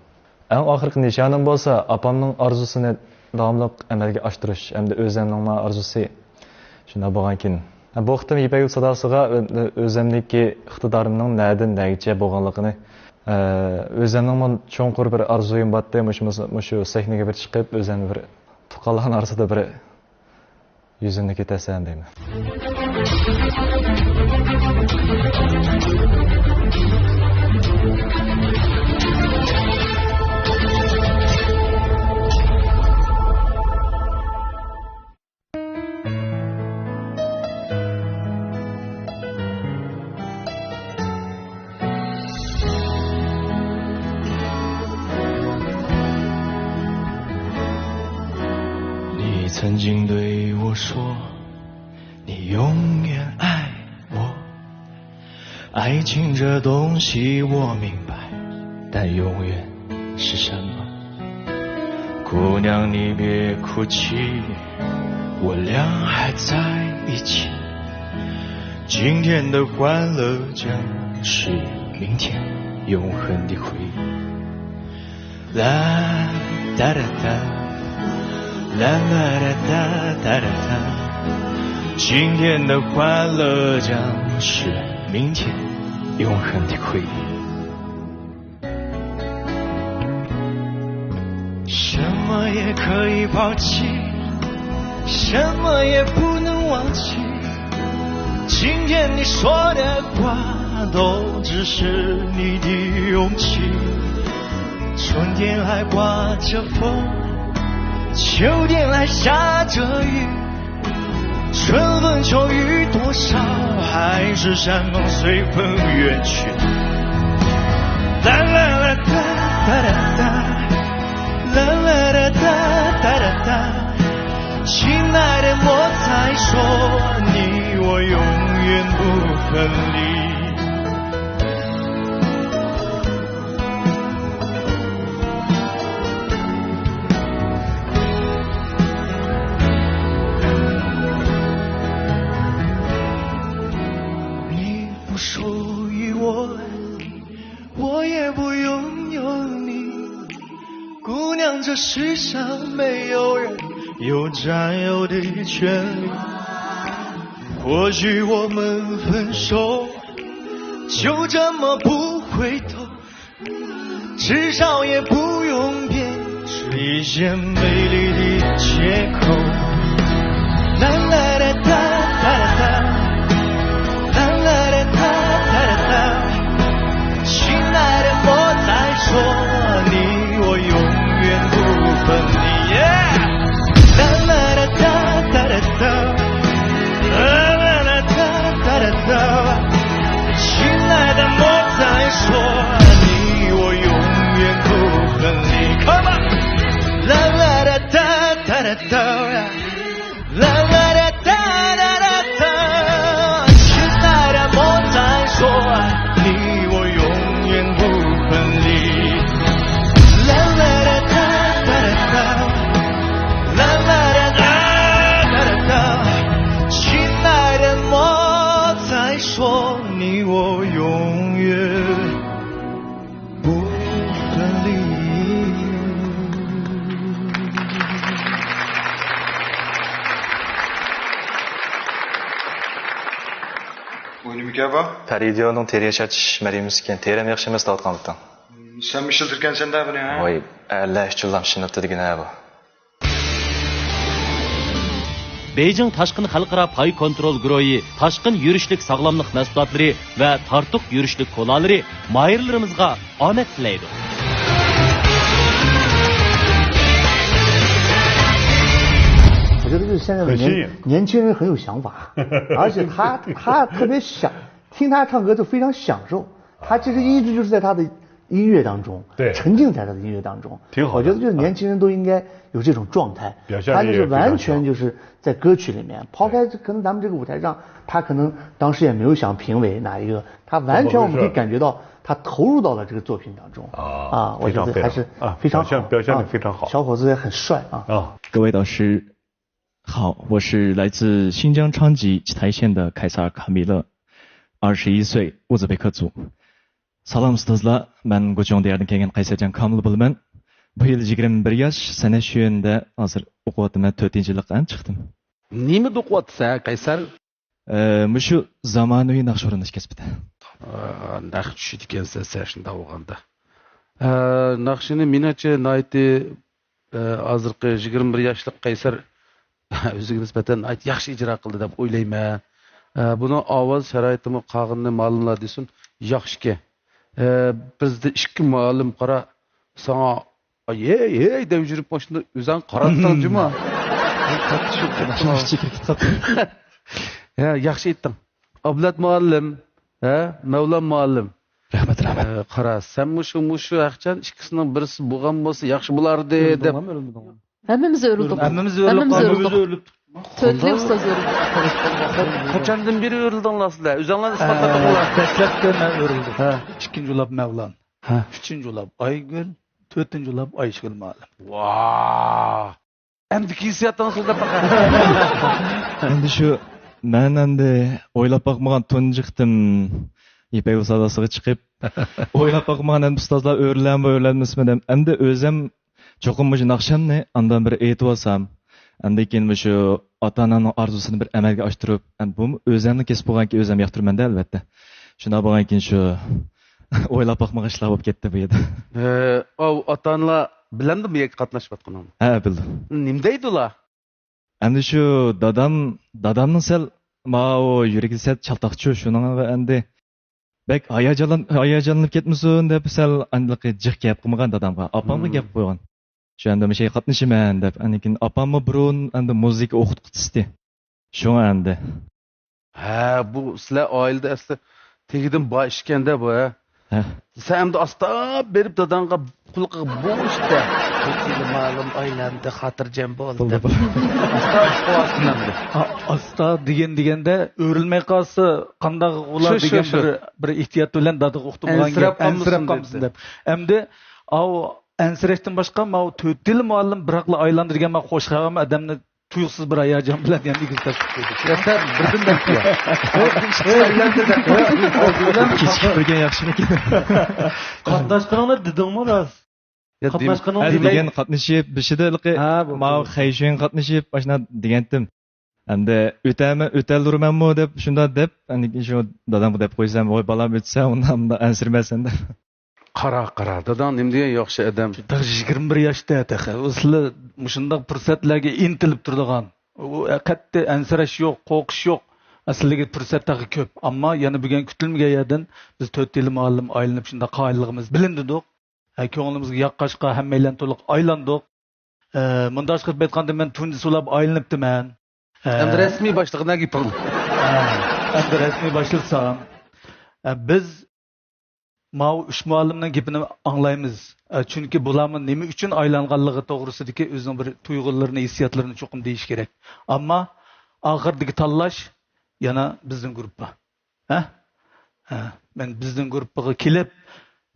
ئەڭ ئاخىرقى نىشانىم بولسا ئاپامنىڭ ئارزۇسىنى داۋاملىق ئەمەلگە ئاشتۇرۇش، ئەمدى ئۆزۈمنىڭ ئارزۇسى شۇنداق بولغانكىن، بۇ قېتىم يىپەك يولى ساداسىغا ئۆزۈمنىڭكى ئىقتىدارىمنىڭ نەدىن نەگىچە بولغانلىقىنى، ئۆزۈمنىڭمۇ چوڭقۇر بىر ئارزۇيۇم بارتتى، مۇشۇ، مۇشۇ سەھنىگە بىر چىقىپ، ئۆزۈمنى بىر تۇغقانلارنىڭ ئارىسىدا بىر يۈزۈمنى كۆتەرسەم دەيمەن. 你曾经对我说，你永远爱我。爱情这东西我明白，但永远是什么？姑娘，你别哭泣，我俩还在一起。今天的欢乐将是明天永恒的回忆。 啦哒啦哒，啦啦啦哒哒啦哒。今天的欢乐将是明天永恒的回忆。什么也可以抛弃，什么也不能忘记。今天你说的话，都只是你的勇气。 春天还刮着风，秋天还下着雨，春风秋雨多少，海誓山盟随风远去。啦啦啦哒哒啦哒，啦啦啦哒哒啦哒，亲爱的，莫再说你我永远不分离。 你不属于我，我也不拥有你。姑娘，这世上没有人有占有的权利。或许我们分手，就这么不回头。 至少也不用编织一些美丽的借口。啦啦啦哒哒啦哒，啦啦啦哒哒啦哒。亲爱的，莫再说你我永远不分离。Yeah！啦啦啦哒啦啦哒，亲爱的莫再说，你我永远不分离。啦啦啦哒哒啦哒，啦啦啦哒哒哒哒，亲爱的莫再说，你我永远不分离。 بۇ نېمىكەن بۇ؟ پەرىدىيونىڭ تېرە ياشارتىش مەرىمىسىكەن. تېرەم ياخشى ئەمەس دەۋاتقانلىقىڭ. سەنمۇ ئىشلىتىدىكەنسەن-دە بۇنى، ھە؟ ۋاي، ئەرلەر ئۈچۈنلا ئىشلىنىپتۇ دېگىنە بۇ. بېيجىڭ تاشقىن خەلقئارا پاي كونترول گۇرۇھى تاشقىن يۈرۈشلۈك ساغلاملىق مەھسۇلاتلىرى ۋە تارتۇق يۈرۈشلۈك كولالىرى ماھىرلىرىمىزغا ئامەت تىلەيدۇ. 我觉得就是现在的年年轻人很有想法，而且他他特别想听他唱歌就非常享受，他其实一直就是在他的音乐当中，对沉浸在他的音乐当中。挺好的我觉得就是年轻人都应该有这种状态，表现力他就是也非常完全就是在歌曲里面，抛开可能咱们这个舞台上，他可能当时也没有想评委哪一个，他完全我们可以感觉到他投入到了这个作品当中啊啊，我觉得还是非常非常啊非常好，表现表现力非常好啊小伙子也很帅啊。啊，各位导师好，我是来自新疆昌吉奇台县的凯撒卡米勒，二十一岁，乌兹别克族。سالام ئۇستازلار، مەن گۇچۇڭ دىيارىدىن كەلگەن قەيسەرجان كامىل بولىمەن. بۇ يىل يىگىرمە بىر ياش، سەنئەت شۆيۈنىدە ھازىر ئوقۇۋاتىمەن، تۆتىنچى يىللىق ئەن چىقتىم. نېمىدە ئوقۇۋاتىسەن قەيسەر؟ ئە، مۇشۇ زامانىۋى ناخشا ئورۇنداش كەسپىدە. نەق چۈشىدىكەنسەن سەن شۇنداق بولغاندا. ناخشىنى مېنىڭچە ناھايىتى ھازىرقى يىگىرمە بىر ياشلىق قەيسەر ئۆزىگە نىسبەتەن ناھايىتى ياخشى ئىجرا قىلدى دەپ ئويلايمەن. بۇنىڭ ئاۋاز شارائىتىمۇ قالغىنىنى مالىملار دېسۇن ياخشىكەن. بىزدە ئىككى مالىم قارا ساڭا ھەي ھەي دەپ يۈرۈپ ماشىنىدا ئۆزۈڭ قاراتتىڭ جۇما. چېكىپ كېتىپ قاپتۇ. ھە ياخشى ئېيتتىڭ. ئابلەت مۇئەللىم، ھە مەۋلان مۇئەللىم. رەھمەت رەھمەت. قارا سەن مۇشۇ مۇشۇ ھەقچان ئىككىسىنىڭ بىرسى بولغان بولسا ياخشى بولار ئىدى دەپ. ھەممىمىز ئۆرۈلدۇق. ھەممىمىز ئۆرۈلدۇق. تۆتلى ئۇستاز ئۆرۈلدى. قاچاندىن بېرى ئۆرۈلدۈڭلار سىلەر؟ ئۆزۈڭلار ئىسپاتلىدىڭلار. دەسلەپتە مەن ئۆرۈلدۈم. ئىككىنچى بولاپ مەۋلان. ئۈچىنچى بولاپ ئايگۈل. تۆتىنچى بولاپ ئايشىگۈل مۇئەللىم. ۋاا. ئەمدى كېسىۋېتىڭ سۆزلەپ باقاي. ئەمدى شۇ مەن ئەمدى ئويلاپ باقمىغان تۇنجى قېتىم يىپەك ۋىسالاسىغا چىقىپ، ئويلاپ باقمىغان ئەمدى ئۇستازلار ئۆرۈلەممۇ ئۆرۈلەلمەسمۇ دەپ، ئەمدى ئۆزۈم چوقۇم مۇشۇ ناخشامنى ئاندىن بىر ئېيتىۋالسام، ئاندىن كېيىن مۇشۇ ئاتا ئانامنىڭ ئارزۇسىنى بىر ئەمەلگە ئاشتۇرۇپ، ئەمدى بۇمۇ ئۆزۈمنىڭ كەسپى بولغانكېيىن ئۆزۈم ياقتۇرىمەن-دە، ئەلۋەتتە. شۇنداق بولغانكېيىن شۇ ئويلاپ باقمىغان ئىشلار بولۇپ كەتتى بۇ يەردە. ئاۋۇ ئاتا ئانىلار بىلەمدۇ بۇ يەرگە قاتنىشىۋاتقىنىڭنى؟ ھە، بىلدى. نېمە دەيدۇ ئۇلار؟ ئەمدى شۇ دادام، دادامنىڭ سەل ماۋۇ يۈرىكى سەل چالتاقچۇ، شۇنىڭغا ئەمدى بەك ھاياجانلان-، ھاياجانلىنىپ كەتمىسۇن دەپ سەل ئاندىقى جىق گەپ قىلمىغان دادامغا، ئاپامغا گەپ قويغان. شۇ ئەمدى مۇشۇ يەرگە قاتنىشىمەن دەپ، ئاندىن كېيىن ئاپاممۇ بۇرۇن ئەمدى مۇزىكا ئوقۇتقۇچىسى. شۇڭا ئەمدى. ھە، بۇ سىلەر ئائىلىدە ئەسلى تېگىدىن بار ئىشكەن-دە بۇ، ھە؟ ھە. سەن ئەمدى ئاستا بېرىپ داداڭغا قۇلىقىغا بۇ ئىشتە. مەلۇم ئائىلەمدە خاتىرجەم بول دەپ. ئاستا ئاستا ئەمدى. ئاستا دېگەن دېگەندە ئۆرۈلمەي قالسا قانداق بولا دېگەن بىر، بىر ئېھتىيات بىلەن دادىغا ئۇقتۇرمىغان گەپ. ئەنسىرەپ قالمىسۇن دەپ. ئەمدى ئاۋۇ ئەنسىرەشتىن باشقا ماۋۇ تۆت تىل مۇئەللىم بىراقلا ئايلاندى دېگەن ماۋۇ خوش خەۋەرمۇ ئادەمنى تۇيۇقسىز بىر ھاياجان بىلەن يەنە ئېگىز تاشلاپ قويدى. ياسار بىردىن دەپتۇ. كېچىكىپ كىرگەن ياخشىمىكىن؟ قاتناشقىنىڭنى دېدىڭمۇ راست؟ قاتناشقىنىڭ دېگەن قاتنىشىپ بېشىدا ماۋۇ خەيشۈەن قاتنىشىپ ئاشۇنداق دېگەنتىم. ئەمدى ئۆتەمەن، ئۆتەلدۈرمەنمۇ دەپ شۇنداق دەپ، ئاندىن كېيىن شۇ دادامغا دەپ قويسام، ۋاي بالام ئۆتسە ئۇنداق مۇنداق ئەنسىرىمە سەن دەپ. قارا، قارا، داداڭ نېمە دېگەن ياخشى ئادەم. داغ يىگىرمە بىر ياشتا تېخى. ئۇ سىلەر مۇشۇنداق پۇرسەتلەرگە ئىنتىلىپ تۇرىدىغان، ئۇ قەتئىي ئەنسىرەش يوق، قورقۇش يوق. ئەسلىگە پۇرسەت تېخى كۆپ. ئەمما يەنە بۈگۈن كۈتۈلمىگەن يەردىن بىز تۆت تىل مۇئەللىم ئايلىنىپ شۇنداق قايىللىقىمىز بىلىندىدۇق. ھە، كۆڭلىمىزگە ياققاچقا ھەممەيلەن تولۇق ئايلاندۇق. ئە، مۇنداق قىلىپ ئېيتقاندا مەن تۇنجىسى بولاپ ئايلىنىپتىمەن. ئە، ئەمدى رەسمىي باشلىقىنا گېپىڭ. ئە، ئەمدى رەسمىي باشلىسام. ئە، بىز ماۋۇ ئۈچ مۇئەللىمنىڭ گېپىنى ئاڭلايمىز. ئە، چۈنكى بۇلارمۇ نېمە ئۈچۈن ئايلانغانلىقى توغرىسىدىكى ئۆزىنىڭ بىر تۇيغۇلىرىنى، ھېسسىياتلىرىنى چوقۇم دېيىشى كېرەك. ئەمما ئاخىرىدىكى تاللاش يەنە بىزنىڭ گۇرۇپپا. ھە؟ ھە، مەن بىزنىڭ گۇرۇپپىغا كېلىپ،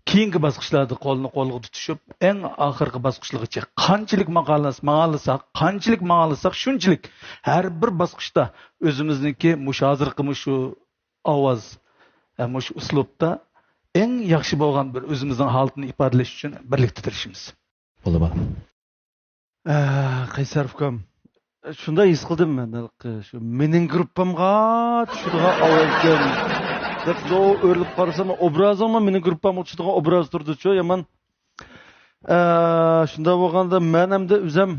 كېيىنكى باسقۇچلاردا قولنى قولغا تۇتۇشۇپ، ئەڭ ئاخىرقى باسقۇچلىغىچە قانچىلىك ماڭالىساق، قانچىلىك ماڭالىساق، شۇنچىلىك ھەر بىر باسقۇچتا ئۆزىمىزنىڭكى مۇشۇ ھازىرقى مۇشۇ ئاۋاز، ھە، مۇشۇ ئۇسلۇبتا ئەڭ ياخشى بولغان بىر ئۆزىمىزنىڭ ھالىتىنى ئىپادىلەش ئۈچۈن بىرلىكتە تىرىشىمىز. بولدىما؟ ئە، قەيسەر ئۇكام، شۇنداق ھېس قىلدىم مەن، ھېلىقى شۇ مېنىڭ گۇرۇپپامغا چۈشىدىغان ئاۋازكەن دەپ، ئۆرۈلۈپ قارىسام، ئوبرازىڭمۇ مېنىڭ گۇرۇپپامغا چۈشىدىغان ئوبراز تۇردىچۇ، يامان. ئە، شۇنداق بولغاندا مەن ئەمدى ئۆزەم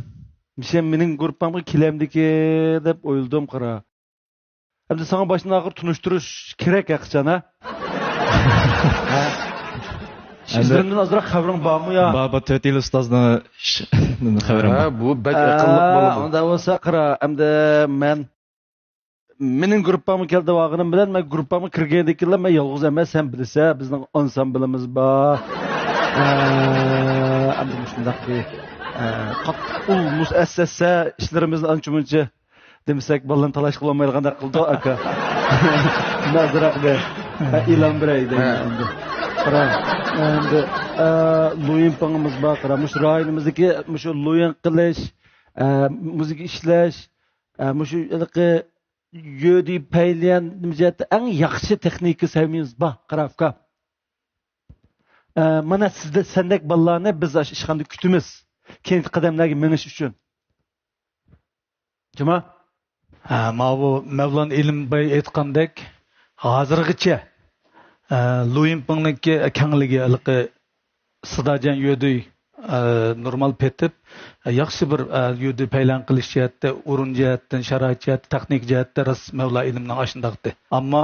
مىشەم مېنىڭ گۇرۇپپامغا كېلەمدىكى دەپ ئويلىدىم، قارا. ئەمدى ساڭا باشتىن ئاخىر تونۇشتۇرۇش كېرەك ھەقىچان، ھە؟ ھە؟ ئىشلىرىمدىن ئازراق خەۋىرىڭ بارمۇ يا؟ بار، بار، تۆت يىل ئۇستازنىڭ ئىش-، خەۋىرىم ھە، بار. بۇ بەك ئەقىللىق ئە، بولىدۇ. ئۇنداق بولسا، قارا، ئەمدى مەن مېنىڭ گۇرۇپپامغا كەل دەۋالغىنىم بىلەن، مەن گۇرۇپپامغا كىرگەندىن كېيىنلا مەن يالغۇز ئەمەس، سەن بىلىسەن، بىزنىڭ ئانسامبىلىمىز بار. ئە، ئەمدى مۇشۇنداق بىر، ئە، قاتتىق ئۇل مۇسەسسەسە ئىشلىرىمىزنى ئانچە-مۇنچە دېمىسەك، بالىلارنى تالاش قىلالمايدىغاندەك قىلدۇق، ئاكا. ئازراق بىر، ئە، ئېلان بېرەي دەيمەن ئەمدى. قارا، ئەمدى، ئە، لۇيىنپىڭىمىز بار، قارا، مۇشۇ رايونىمىزدىكى مۇشۇ لۇيىن قىلىش، ئە، مۇزىكا ئىشلەش، ئە، مۇشۇ ھېلىقى يۆدۈي پەيليەن نېمە جەھەتتە ئەڭ ياخشى تېخنىكا سەۋىيىمىز بار، قارا ئۇكا. ئە، مانا سىزدە، سەندەك بالىلارنى بىز ئاشۇ ئىشخانىدا كۈتىمىز. كېيىنكى قەدەملەرگە مېڭىش ئۈچۈن. جۇما؟ ھە، ماۋۇ مەۋلان ئېلىمبەي ئېيتقاندەك، ھازىرغىچە، ئە، لۇيىنپىڭنىڭكى كەڭلىكى ھېلىقى سىداجيەن يۆدۈي، ئە، نورمال پېتىپ، ئە، ياخشى بىر، ئە، يۆدۈي پەيلەن قىلىش جەھەتتە، ئورۇن جەھەتتىن، شارائىت جەھەتتە، تېخنىكا جەھەتتە راست مەۋلا ئېلىمنىڭ ئاشۇنداقتى. ئەمما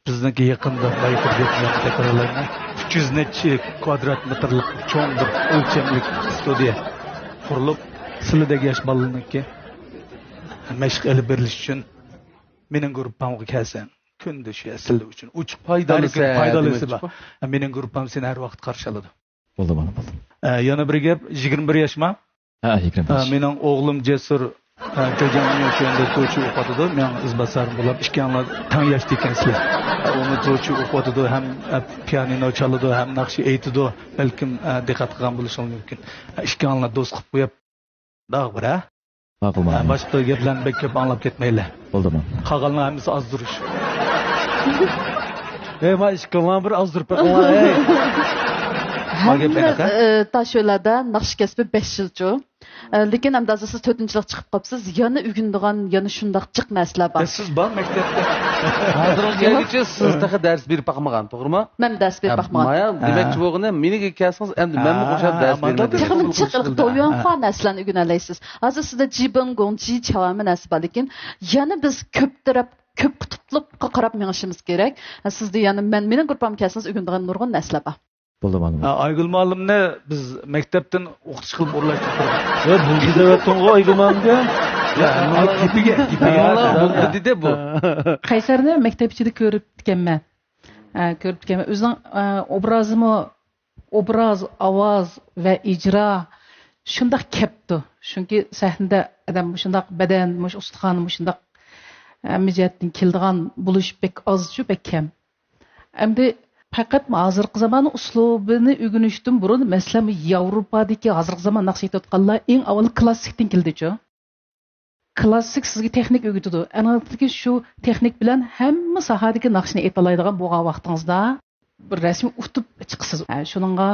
بىزنىڭكى يېقىندا بايىقى گەپنى يەنە تەكرارلايمەن. ئۈچ يۈز نەچچە كۋادرات مېتىرلىق چوڭ بىر ئۆلچەملىك ستۇدىيە قۇرۇلۇپ، سىلىدەك ياش بالىلارنىڭكى مەشىق ئېلىپ بېرىلىش ئۈچۈن مېنىڭ گۇرۇپپامغا كەلسەڭ، كۈندە شۇ سىلى ئۈچۈن ئوچۇق پايدىلىسى، پايدىلىسى بار. مېنىڭ گۇرۇپپام سېنى ھەر ۋاقىت قارشى ئالىدۇ. بولدى، بولدى، بولدى. ئە، يەنە بىر گەپ، يىگىرمە بىر ياشما؟ ھە، يىگىرمە بىر ئە، ياش. مېنىڭ ئوغلۇم جەسۇر، ئە، جېجياڭ ميۇنخېندا توچى ئوقۇۋاتىدۇ، مېنىڭ ئىزباسارىم بولۇپ، ئىككىڭلار تەڭ ياشتا ئىكەنسىلەر. ئە، ئۇمۇ توچى ئوقۇۋاتىدۇ، ھەم، ئە، پىيانىنو چالىدۇ، ھەم ناخشا ئېيتىدۇ. بەلكىم، ئە، دىققەت قىلغان بولۇشىڭىز مۇمكىن. ئە، ئىككىڭلار دوست قىلىپ قويۇپ، داغ بىر، ھە؟ ماقۇل، ھە، ماقۇل. باشقا گەپلەرنى بەك كۆپ ئاڭلاپ كەتمەيلى. بولدىما؟ قالغانلار ھەممىسى ئازدۇرۇش. ھەي، ما ئىككىڭلار بىر ئازدۇرۇپ بېقىڭلار، ھەي. ھەممە، ئە، تاشيوللاردا ناخشا كەسپى بەش يىلچۇ. ئە، لېكىن ئەمدى ھازىر سىز تۆتىنچى يىلغا چىقىپ قاپسىز، يەنە ئۆگىنىدىغان، يەنە شۇنداق جىق نەرسىلەر بار. ئە، سىز بار مەكتەپتە. ھازىرغىچە سىز تېخى دەرس بېرىپ باقمىغان، توغرىمۇ؟ مەن دەرس بېرىپ باقمىغان. مايا دېمەكچى بولغىنى، مېنىڭگە كەلسىڭىز، ئەمدى مەنمۇ ئوخشاپ دەرس بېرىمەن دېگەن. تېخىمۇ جىق دوليۇەنخۇا نەرسىلەرنى ئۆگىنەلەيسىز. ھازىر سىزدە جىبېنگوڭ، جىچاۋ ھەممە نەرسە بار، لېكىن يەنە بىز كۆپ تەرەپ، كۆپ قۇتۇپلۇققا قاراپ مېڭىشىمىز كېرەك. سىزدە يەنە مەن، مېنىڭ گۇرۇپپامغا كەلسىڭىز، ئۆگىنىدىغان نۇرغۇن نەرسىلەر بار. بولدى، مانا. ھە، ئايگۈل مۇئەللىمنى بىز مەكتەپتىن ئوقۇتقۇچى قىلىپ ئورۇنلاشتۇرۇپ قويدۇق. ھە، بولدى دەۋەتتىڭغۇ ئايگۈل مۇئەللىمگە. يا، مانا گېپىگە، گېپىگە. مانا بولدى دېدى بۇ. قەيسەرنى مەكتەپ ئىچىدە كۆرۈپتىكەنمەن. ھە، كۆرۈپتىكەنمەن. ئۆزىنىڭ، ئە، ئوبرازىمۇ، ئوبراز، ئاۋاز ۋە ئىجرا شۇنداق كەپتۇ. چۈنكى سەھنىدە ئادەم مۇشۇنداق بەدەن، مۇشۇ ئۇستىخان، مۇشۇنداق ھەممە جەھەتتىن كېلىدىغان بولۇش بەك ئازچۇ، بەك كەم. ئەمدى پەقەتمۇ ھازىرقى زامان ئۇسلۇبىنى ئۆگىنىشتىن بۇرۇن، مەسىلەن، ياۋروپادىكى ھازىرقى زامان ناخشا ئېيتىۋاتقانلار ئەڭ ئاۋۋال كلاسسىكتىن كېلىدىچۇ. كلاسسىك سىزگە تېخنىك ئۆگىتىدۇ. ئەنىڭدىكى شۇ تېخنىك بىلەن ھەممە ساھەدىكى ناخشىنى ئېيتالايدىغان بولغان ۋاقتىڭىزدا، بىر رەسمىي ئۇتۇپ چىقىسىز. ھە، شۇنىڭغا،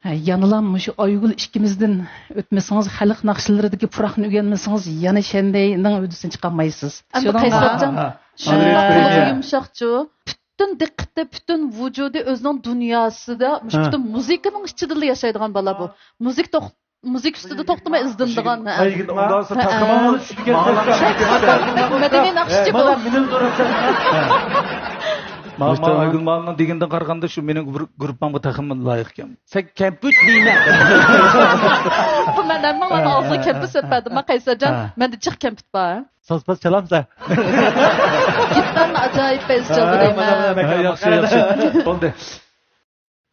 ھە، يەنىلا مۇشۇ ئايگۈل ئىككىمىزدىن ئۆتمىسىڭىز، خەلق ناخشىلىرىدىكى پۇراقنى ئۆگەنمىسىڭىز، يەنە شەندەينىڭ ھۆددىسىدىن چىقالمايسىز. ئەمدى شۇنىڭغا قەيسەرجان، ھە، شۇنداق ھە. يۇمشاقچۇ، پۈتۈن دىققىتى، پۈتۈن ۋۇجۇدى ئۆزىنىڭ دۇنياسىدا، مۇشۇ ھە. پۈتۈن مۇزىكىنىڭ ئىچىدىلا ياشايدىغان بالا بۇ. مۇزىكا توق-، مۇزىكا ئۈستىدە توختىماي ئىزدىنىدىغان، ھە. ئايگۈل، ئۇنداق بولسا ھە. تېخىمۇ مەدەنىي ناخشىچى بۇ. مانا مېنىڭ زور ئەسەر. ما-، ما-، ئايگۈل مالنىڭ دېگىنىدىن قارىغاندا، شۇ مېنىڭ گۇر-، گۇرۇپپامغا تېخىمۇ لايىق ئىكەن. سەن كەمپۈت دېيمەن. بۇ مەن ھەممىڭلارنىڭ ئاغزىغا كەمپۈت سېلىپ بەردىم، ما قەيسەرجان. ھە. مەندە جىق كەمپۈت بار. ساز پاز چالامسەن؟ گىتارنى ئاجايىپ بەز چالىدۇ دەيمەن. ھە، ياخشى، ياخشى. بولدى.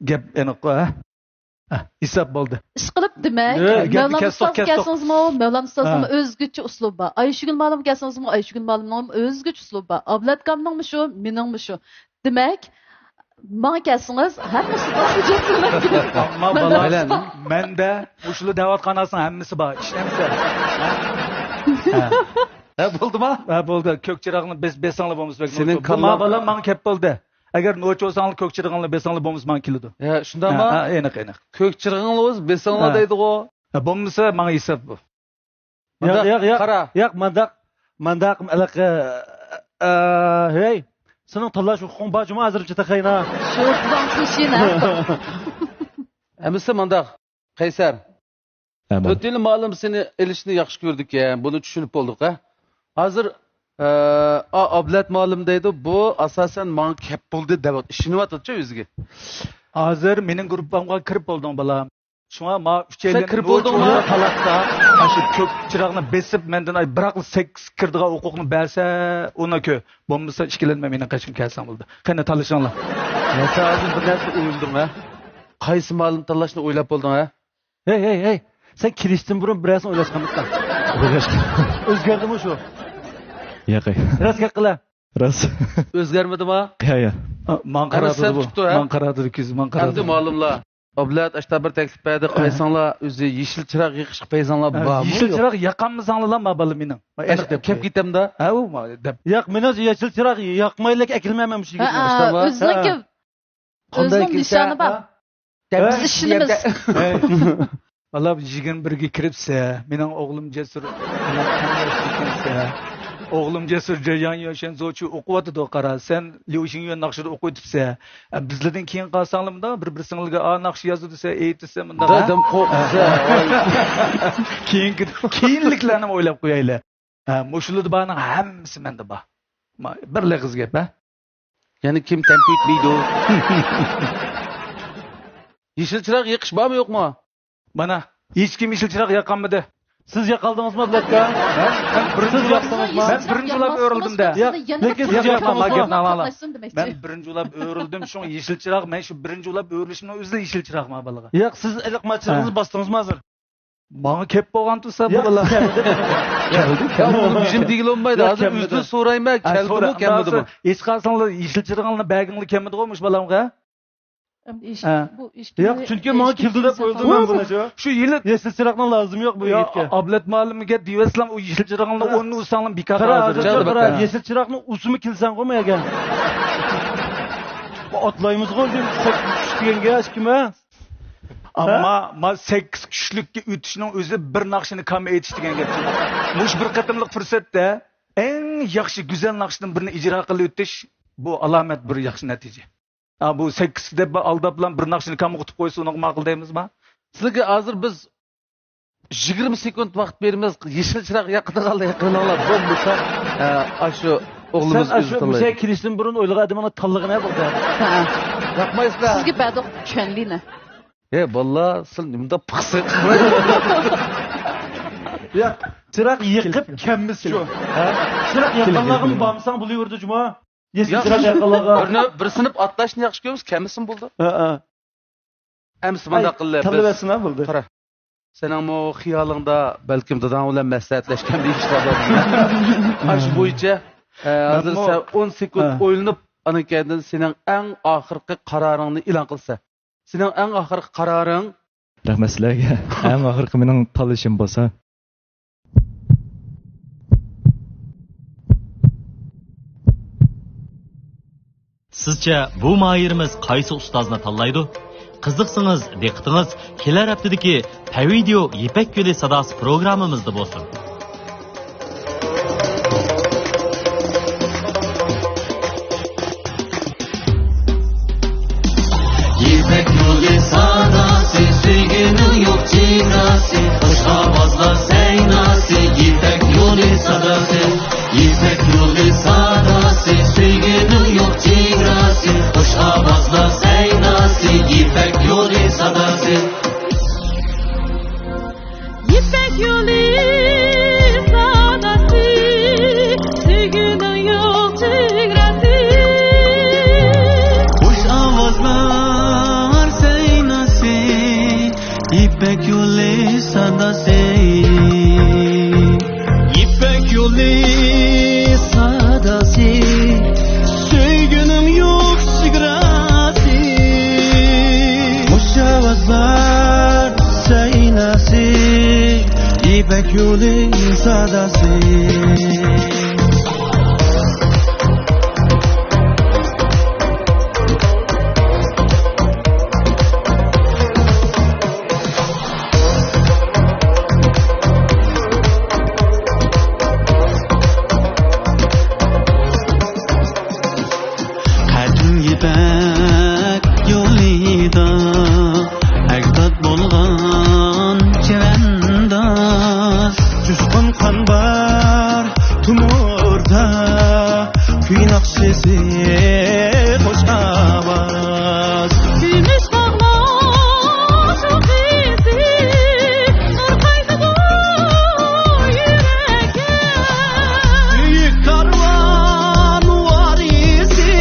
گەپ ئېنىققۇ، ھە؟ ھە، ھېساب بولدى. ئىشقىلىپ، دېمەك، مەۋلان ئۇستازغا كەلسىڭىزمۇ، مەۋلان ئۇستازنىڭمۇ ئۆزگىچە ئۇسلۇبى بار. ئايشۈگۈل مۇئەللىمگە كەلسىڭىزمۇ، ئايشۈگۈل مۇئەللىمنىڭمۇ ئۆزگىچە ئۇسلۇبى بار. ئابلەت ئاكامنىڭمۇ شۇ، مېنىڭمۇ شۇ. دېمەك، ماڭا كەلسىڭىز، ھەممىسى ئەمما بالا، مەندە مۇشۇلا دەۋاتقان نەرسىنىڭ ھەممىسى بار. ئىشەنسە. ھە، بولدىما؟ ھە، بولدى. كۆك چىراغنى بېس-، بېسىڭلار بولمىسا بەك سېنىڭ نوچى. كاللاڭ، ما بالا ماڭا كەپ بولدى. ئەگەر نوچى بولساڭلار، كۆك چىراغنى بېسىڭلار بولمىسا ماڭا كېلىدۇ. ھە، شۇنداقما؟ ھە، ھە، ئېنىق، ئېنىق. كۆك چىراغىڭلار بولسا بېسىڭلار دەيدىغۇ. ھە، بولمىسا ماڭا ھېساب بۇ. ياق، ياق، ياق. قارا. ياق، مانداق، مانداق، ئەلەقە، ئە، ھەي، سېنىڭ تاللاش ھوقۇقۇڭ بار جۇمۇ ھازىرچە تېخىنا. شۇ بۇزاڭ سۇشىنى. ئەمىسە مانداق، قەيسەر. ھە، بولدى. ئۆتىلى مالىم سېنى ئېلىشنى ياخشى كۆردىكەن، بۇنى چۈشىنىپ بولدۇق، ھە. ھازىر، ئە، ئا، ئابلەت مالىم دەيدۇ، بۇ ئاساسەن ماڭا كەپ بولدى دەپ ئىشىنىۋاتىدۇچۇ ئۆزىگە. ھازىر مېنىڭ گۇرۇپپامغا كىرىپ بولدۇڭ، بالام. شۇڭا ما ئۈچەيلەن سەن كىرىپ بولدۇڭمۇ؟ تالاقتا، مانا شۇ كۆك چىراغنى بېسىپ، مەندىن ئاي بىراقلا سەككىز كىرىدىغان ھوقۇقنى بەرسە، ئۇنى كۆ. بولمىسا ئىككىلەنمە، مېنىڭ قېشىمغا كەلسەڭ بولدى. قېنى، تالىشىڭلار. يا، سەن ھازىر بىر نەرسە ئويلىدىڭ، ھە؟ قايسى مالىم تاللاشنى ئويلاپ بولدۇڭ، ھە؟ ھەي، ھەي، ھەي. سەن كېلىشتىن بۇرۇن بىر نەرسىنى ئويلاشقانمىدىڭ؟ ئويلاشقان. ئۆزگەردىمۇ شۇ؟ ياق، ئەي. راست گەپ قىلە. راست. ئۆزگەرمىدىما؟ يا، يا. ئا، ماڭا قاراتىدۇ بۇ. ماڭا قاراتىدۇ، كۆزى ماڭا قاراتىدۇ. ئەمدى مالىملار. ئابلەت ئاشتا بىر تەكلىپ بەردى، ھە. قايساڭلار ئۆزى يېشىل چىراغ يېقىشقا پەيزاڭلار ھە، بارمۇ يېشىل يوق؟ چىراغ ياقالمىساڭلار ما بالا مېنىڭ. ما ئەنە ئېنىق دەپ كەپ قوي. كېتەمدە. ھە، ئۇ ما دەپ. ياق، مېنىڭ يېشىل چىراغ ياقمايلىق ئەكىلمەيمەن مۇشۇ يىگىتنى. ھە، ئۆزىنىڭكى، ھە. قانداق ئۆزىنىڭ ئىكەن نىشانى بار. ھە؟ بىز ئىشىنىمىز. ھە؟ بالا يىگىرمە بىرگە كىرىپسە، مېنىڭ ئوغلۇم جەسۇر بىلەن تەڭلەشتى ئىكەنسە. ئوغلۇم جەسۇر جېيياڭ يۈەنشەنزوچۇ ئوقۇۋاتىدۇ، قارا، سەن ليۇشىڭيۈەن ناخشىدا ئوقۇۋېتىپسە. ئە، بىزلەردىن كېيىن قالساڭلار مۇنداق بىر بىرسىڭلارگە، ئا، ناخشا يازىدۇ دېسە، ئېيتىسە مۇنداق، ھە؟ دادام قورقسا. كېيىنكى، كېيىنلىكلەرنى ئويلاپ قويايلى. ھە، مۇشۇلاردا بارنىڭ ھەممىسى مەندە بار. ما، بىر ئېغىز گەپ، ھە؟ يەنە كىم تەنتە ئېيتمايدۇ؟ يېشىل چىراغ يېقىش بارمۇ يوقمۇ؟ مانا، ھېچكىم يېشىل چىراغ ياقالمىدى. سىز ياقالدىڭىزمۇ، بىلەتكە؟ مەن، مەن بىرىنچى سىز ئۇلاپ، ياقتىڭىزمۇ؟ مەن بىرىنچى ئۇلاپ ئۆرۈلدۈم دە. ياق، لېكىن سىز ياقتىڭىزمۇ؟ مەن بىرىنچى ئۇلاپ ئۆرۈلدۈم، شۇڭا يېشىل چىراغ، مەن شۇ بىرىنچى ئۇلاپ ئۆرۈلۈشۈمنىڭ ئۆزى يېشىل چىراغ ما بالىغا. ياق، سىز ئېلىق ما چىراغىڭىزنى ھە. باستىڭىزمۇ ھازىر؟ ماڭا كەپ بولغان تۇرسا ياق، بۇلار. كەلدى. ياق، ياق، ئۇنى بىزنى دېگىلى بولمايدۇ. ياق، ھازىر كەلمىدى. ئۆزىدىن سورايمەن، ھە، كەلدىمۇ، سورا-، كەلمىدىمۇ؟ ھېچ قالساڭلار يېشىل چىراغىڭلارنى بەرگىڭلار كەلمىدىغۇ مۇشۇ بالامغا؟ ئەمدى ئىش-، ھە. بۇ ئىش ياق، چۈنكى ماڭا كېلىدۇ دەپ ئويلىدىم مەن بۇنى. شۇ يېشىل چىراغنىڭ لازىمى يوق بۇ يا، يىگىتكە. ئابلەت مۇئەللىمگە دېيىۋەتسىلەم، ئۇ يېشىل چىراغنىڭ قارا. ئورنىنى ئۇرساڭلار بىكار قارا، قالىدۇ. ھازىر قارا، يېشىل چىراغنى ئۇرسىمۇ كېلىسەڭغۇ مۇ يەرگە؟ ئاتلايمىزغۇ، چۈشكەنگە ھېچكىم. ئەمما، ھە؟ ما سەككىز كۈچلۈككە ئۆتۈشنىڭ ئۆزى بىر ناخشىنى كام ئېيتىش دېگەن گەپ. مۇشۇ بىر قېتىملىق پۇرسەتتە ئەڭ ياخشى، گۈزەل ناخشىدىن بىرنى ئىجرا قىلىۋېتىش، بۇ ئالامەت بىر ياخشى نەتىجە. ھا، بۇ سەككىز دەپ بىر ئالداپ بىلەن بىر ناخشىنى كام ئۇتۇپ قويسا، ئۇنىڭغا ماقۇل دەيمىزما؟ سىلەرگە ھازىر بىز يىگىرمە سېكۇنت ۋاقىت بېرىمىز، يېشىل چىراغ ياقىدىغانلار يېقىلىڭلار، بولمىسا، ئە، ئاشۇ ئوغلىمىز سەن ئاشۇ ئۆزى تاللايدۇ. مۇشۇ كېلىشتىن بۇرۇن ئويلىغان ئادىمىڭنى تاللىغىنە بولدى. ھە. ياقمايسىلەر. سىزگە بەردۇق چۈەنلىنى. ھە، بالىلار، سىل نېمىنداق پىخسىق. ياق، چىراغ يېقىپ كەممىسچۇ. ھە؟ چىراغ ياققانلارغىمۇ بارمىساڭ بولۇۋېرىدۇ جۇما. يېسىل ياق. چىراغ ياققانلارغا. بىرنى، بىرسىنىپ ئاتلاشنى ياخشى كۆرىمىز، كەممىسىمۇ بولدى. ھە، ھە. ئەمسە مۇنداق قىللى، بىز تاللىۋەتسىنا بولدى. قارا. سېنىڭمۇ خىيالىڭدا بەلكىم داداڭ بىلەن مەسلىھەتلەشكەندەك ئىشلار بار. ئاشۇ بويىچە، ئە، ھازىر مەنمۇ سەن ئون سېكۇنت ھە. ئويلىنىپ، ئاندىن كەينىدىن سېنىڭ ئەڭ ئاخىرقى قارارىڭنى ئېلان قىلسەن. سېنىڭ ئەڭ ئاخىرقى قارارىڭ. رەھمەت سىلەرگە. ئەڭ ئاخىرقى مېنىڭ تاللىشىم بولسا. سىزچە بۇ ماھىرىمىز قايسى ئۇستازنى تاللايدۇ؟ قىزىقسىڭىز، دىققىتىڭىز كېلەر ھەپتىدىكى پەۋىدىيو يىپەك يولى ساداسى پروگراممىمىزدا بولسۇن. يىپەك يولى ساداسى، سۆيگۈنىڭ يوق چېگراسى، خوش ئاۋازلار سەيناسى، يىپەك يولى ساداسى، يىپەك يولى ساداسى، سۆيگۈنىڭ يوق چېگراسى، خوش ئاۋازلار سەيناسى، يىپەك يولى ساداسى. يىپەك يولى ساداسى، سۆيگۈنىڭ يوق چېگراسى. خوش ئاۋازلار ساداسى. قەدىم يىپەك يولىدا ئەجداد بولغان چەۋەنداز. جۇشقۇن قان بار تومۇردا، كۈي ناخشىسى، خۇش ئاۋاز. كۈمۈش باغلار شۇخىسى، نۇر قايتىدۇ يۈرەككە. بۈيۈك كارۋان ۋارىسى،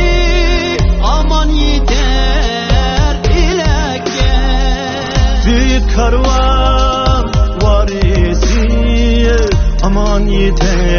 ئامان يېتەر ئىلەككە. بۈيۈك كارۋان ۋارىسى، ئامان يېتەر